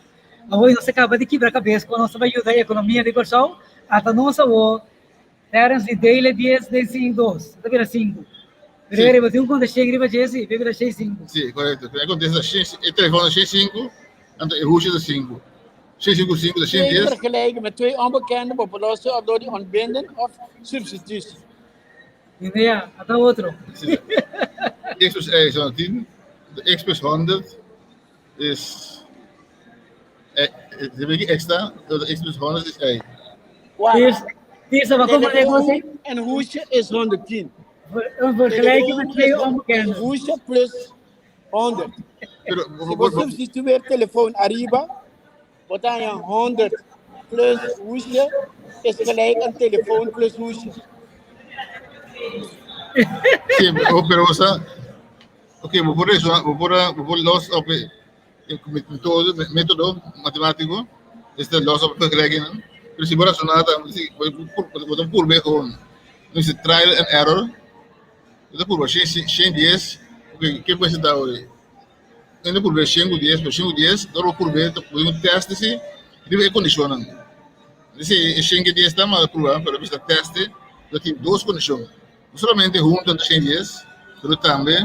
Awor nos a kaba di kibra kabes kon nos ta bai yuda e ekonomia di Kòrsou. Ata nos awor Terence di dele dies den sin dos, ta bira sinku. Pero Sí. riba tin un konta shen riba dje si, bira shen sinku. Sí, correcto. Pero contesta shen, e telefoon shen sinku, anto e hoesje ta sinku. Shen sinku sinku ta shen Twee dies. vergelijken met twee onbekenden bo por lossen of door di ontbinden of substitutie. Idea, ata otro. Sí. X plus Y is 110. De X plus 100 is... Eh, eh, de X ta, de X plus 100 is Y. Waar? Tirsa, maar kom maar even Telefoon en hoesje is 110. Een vergelijking met twee onbekenden. Hoesje plus 100. Pero, Si bo substitueer telefoon arriba, wat dan je 100 plus hoesje is gelijk aan telefoon plus hoesje. Sí, pero, pero o sea, ok, bo por eso, bo por, bo por los op metodo, metodo matemático, este los op vergelijking. Pero si bo razonar, si, bo bo ta purba gewoon. Dus trial and error. Bo ta purba 110, ok, ke puede ser ahora? Ainda purba 110, pero 110, dor bo purba, bo un test si, riba e condicionnan. Si 110 ta mal purba, pero bisa test, lo tin dos condicion. No solamente hunto ta 110, pero tambe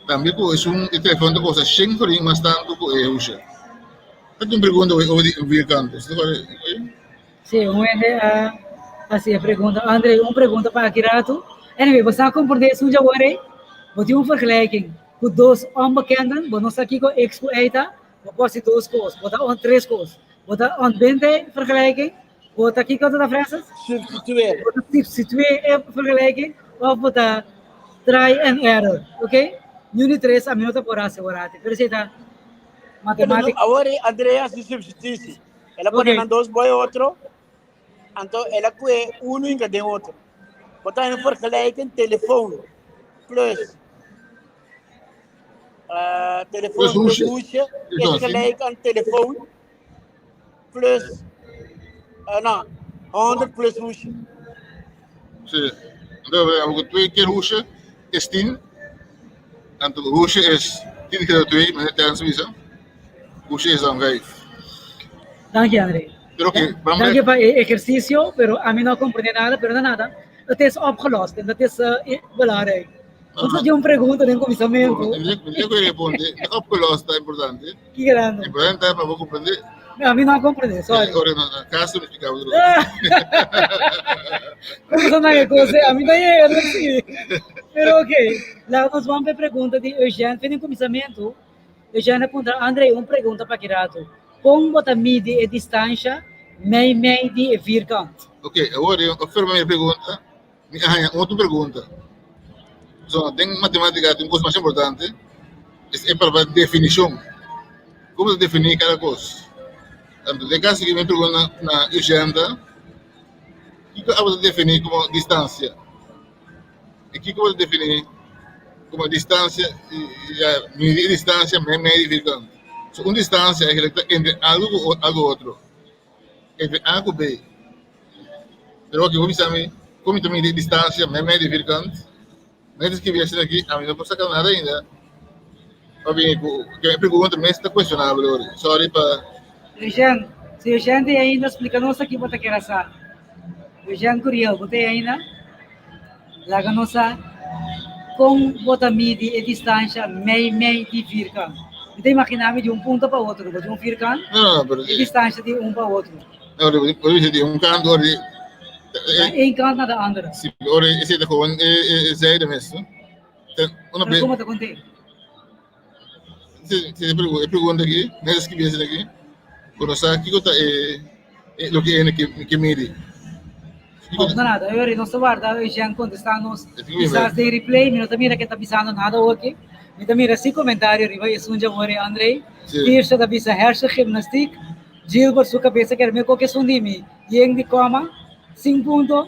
tambe ku esun e telefon ta kosta 100 florin mas tantu ku e husha. Ta tin un pregunta over di vierkant. Sí, un hende a hasi e pregunta. André, un pregunta pa aki ratu. Anyway, bo sa komprendé esun djawor ei? Bo tin un vergelijking ku dos onbekenden, bo no sa kiko X ku Y ta, bo por hasi dos kos, bo ta on tres kos. Bo ta ontbinde vergelijking, bo ta kiko ta Francis? Substitueer. Bo ta substitueer e vergelijking of bo ta try and error, ok? Niun di tres ami no ta por hasi awor, pero esei ta matemática. Awor ei André hasi substitutie. El a pone nan dos boy otro, anto el a kue uno hinka den otro. Bo ta un vergelijking telefoon plus telefoon plus hoesje is gelijk aan telefoon plus no, 100 plus hoesje. Sí. Anto we hebben twee keer hoesje is 10. En hoesje is 10 keer 2, meneer Terence bisa. Hoesje is dan 5. Dank je, André. Pero oké, okay, Dank je pa e ehersisio, pero ami no a komprendé nada, pero no nada. Het is opgelost en dat is belangrijk. Nos a un pregunta den kuminsamentu. Mi ta responde, opgelost ta importante. Ki grande. Importante ta pa bo komprendé. Ami no a komprendé, sorry. Ora no, na kas mi splika bo. Komo sa nan e kos, ami ta yega si. Pero oké, laga nos ban pa e pregunta di Eugène fin den kuminsamentu. Eugène a puntra André un pregunta pa ki ratu. Kon bo ta midi e distansha mei mei di e vierkant? Oké, awor yo a firma mi pregunta, mi a haña un otro pregunta. So, den matemátika tin un kos mas importante, es e palabra definishon. Kon bo ta definí kada kos? Anto, den kaso aki mi pregunta na Eugène ta, kiko abo ta definí komo distansia? I kiko bo ta definí komo distansia, ya, midi e distansia meimei di vierkant? So, un distansia eigenlijk ta entre algu ku algu otro, entre A ku B. Pero oke, bo bisa mi kon mi ta midi e distansia meimei di vierkant? Mi ta skibi asina aki, ami no por saka nada ainda. Pabia ku e pregunta mes ta kuestionabel ori. Sorry pa. Eugène, si Eugène ta ei ainda, splika nos aki bo ta kere sa. Eugène Curiel, bo ta ei ainda? Laga nos sa kon bo ta midi e distansha mei mei di vierkant. Mi ta imaginá mi di un punto pa otro, bo tin un vierkant, No, no, pero e distansha di un pa otro. No, bo bisa di un kant ora di Van één kant naar de andere. Si, ora esei ta gewoon e zijde mes, no? Una Pero komo ta kont'é? Si, si e pregunta aki, mi a skibi esaki aki, ku no sa kiko ta e loke e ke midi. No, no nada. Eur, nos ta warda Eugène kontestá nos. Kisas den replay, mi no ta mira ke ta bisando nada oki. Mi ta mira si komentario riba esun dja wor e André. Tirsha ta bisa hersengymnastiek. Gilbert su kabesa kere mi koke esun di mi. Yen di koma, sin punto.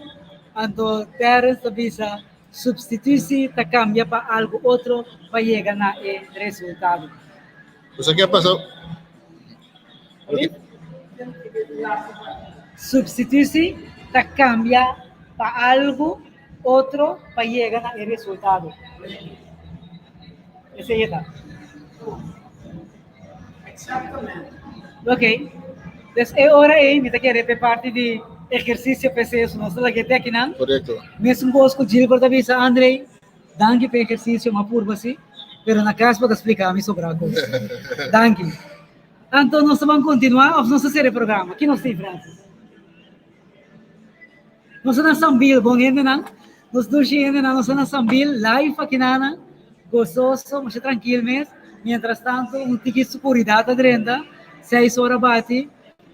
Anto Terrence ta bisa Substitusi ta kambia pa algu otro pa yega na e resultado. Bo sa ke a pasa? Substitusi ta kambia pa algu otro pa yega na e resultado. Esei e ta. Ok. Dus e ora ei mi ta kere p'e parti di ehersisio p'esei su nos ta lag'é te akinan. Korekto. Mesun kos ku Gilbert a bisa, Andrei, danki p'e ehersisio, m'a purba si, pero na kas bo ta splika mi sobrá kos. Danki. Anto nos ta ban kontinuá òf nos ta sera e programa? Ki nos tin, Francis? Nos ta na Sambil, bon hendenan. Nos dushi hendenan, nos ta na Sambil, live akinana, gososo, masha trankil mes. Mientras tanto, un tiki sukuridat a drenta, seis ora bati,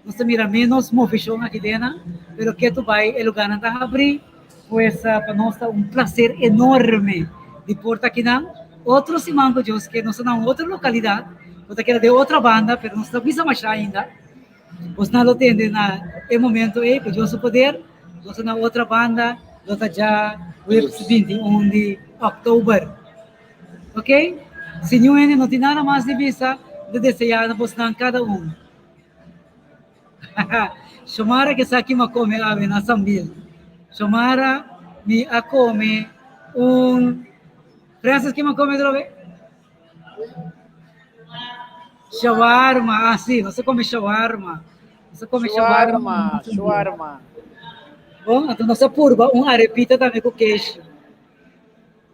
nos ta mira menos movishon aki dena, pero ketu bai e lugarnan ta habri, pues pa nos ta un placer enorme di por ta akinan. Otro siman ku Dios ke, nos ta na un otro lokalidat, bo ta keda den otro banda, pero nos no bisa masha ainda. Bosnan lo tende na e momento ei ku Dios su poder, nos ta na otra banda, lo ta dja webs 21 di òktober. Ok? Si niun hende no tin nada mas di bisa, mi ta deseá na bosnan kada un. Shomara ke sa kima kome awe na Sambil. Shomara mi a kome un Francis kima kome drobe? Shawarma, ah sí, nos a come shawarma. Nos a come shawarma. Shawarma. Bon, anto nos a purba un arepita tambe ku keshi.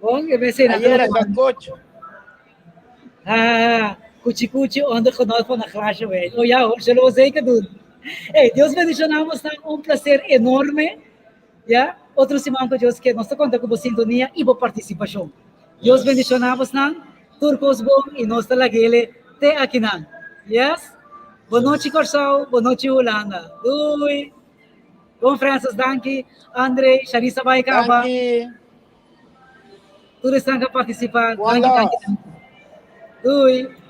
Bon, e mester na Ayer sancocho. Ah, kuchi kuchi onder genot van een glaasje wijn. Oh ja hoor, zullen we zeker doen. Hey, Dios bendicionamos dan un placer enorme. Ja, otro siman ku Dios ke, nos ta konta ku bo sintonia i bo partisipashon. Dios bendiciona bosnan, tur cos bon y nos ta lagele te akinan. Yes? Bon nochi Corsou, bon nochi Hulanda. Doei! Bon Francis, danki. Andre, Sharissa bai caba. Danki. Tur esnan ka participa, One danki, love. danki, danki. Doei!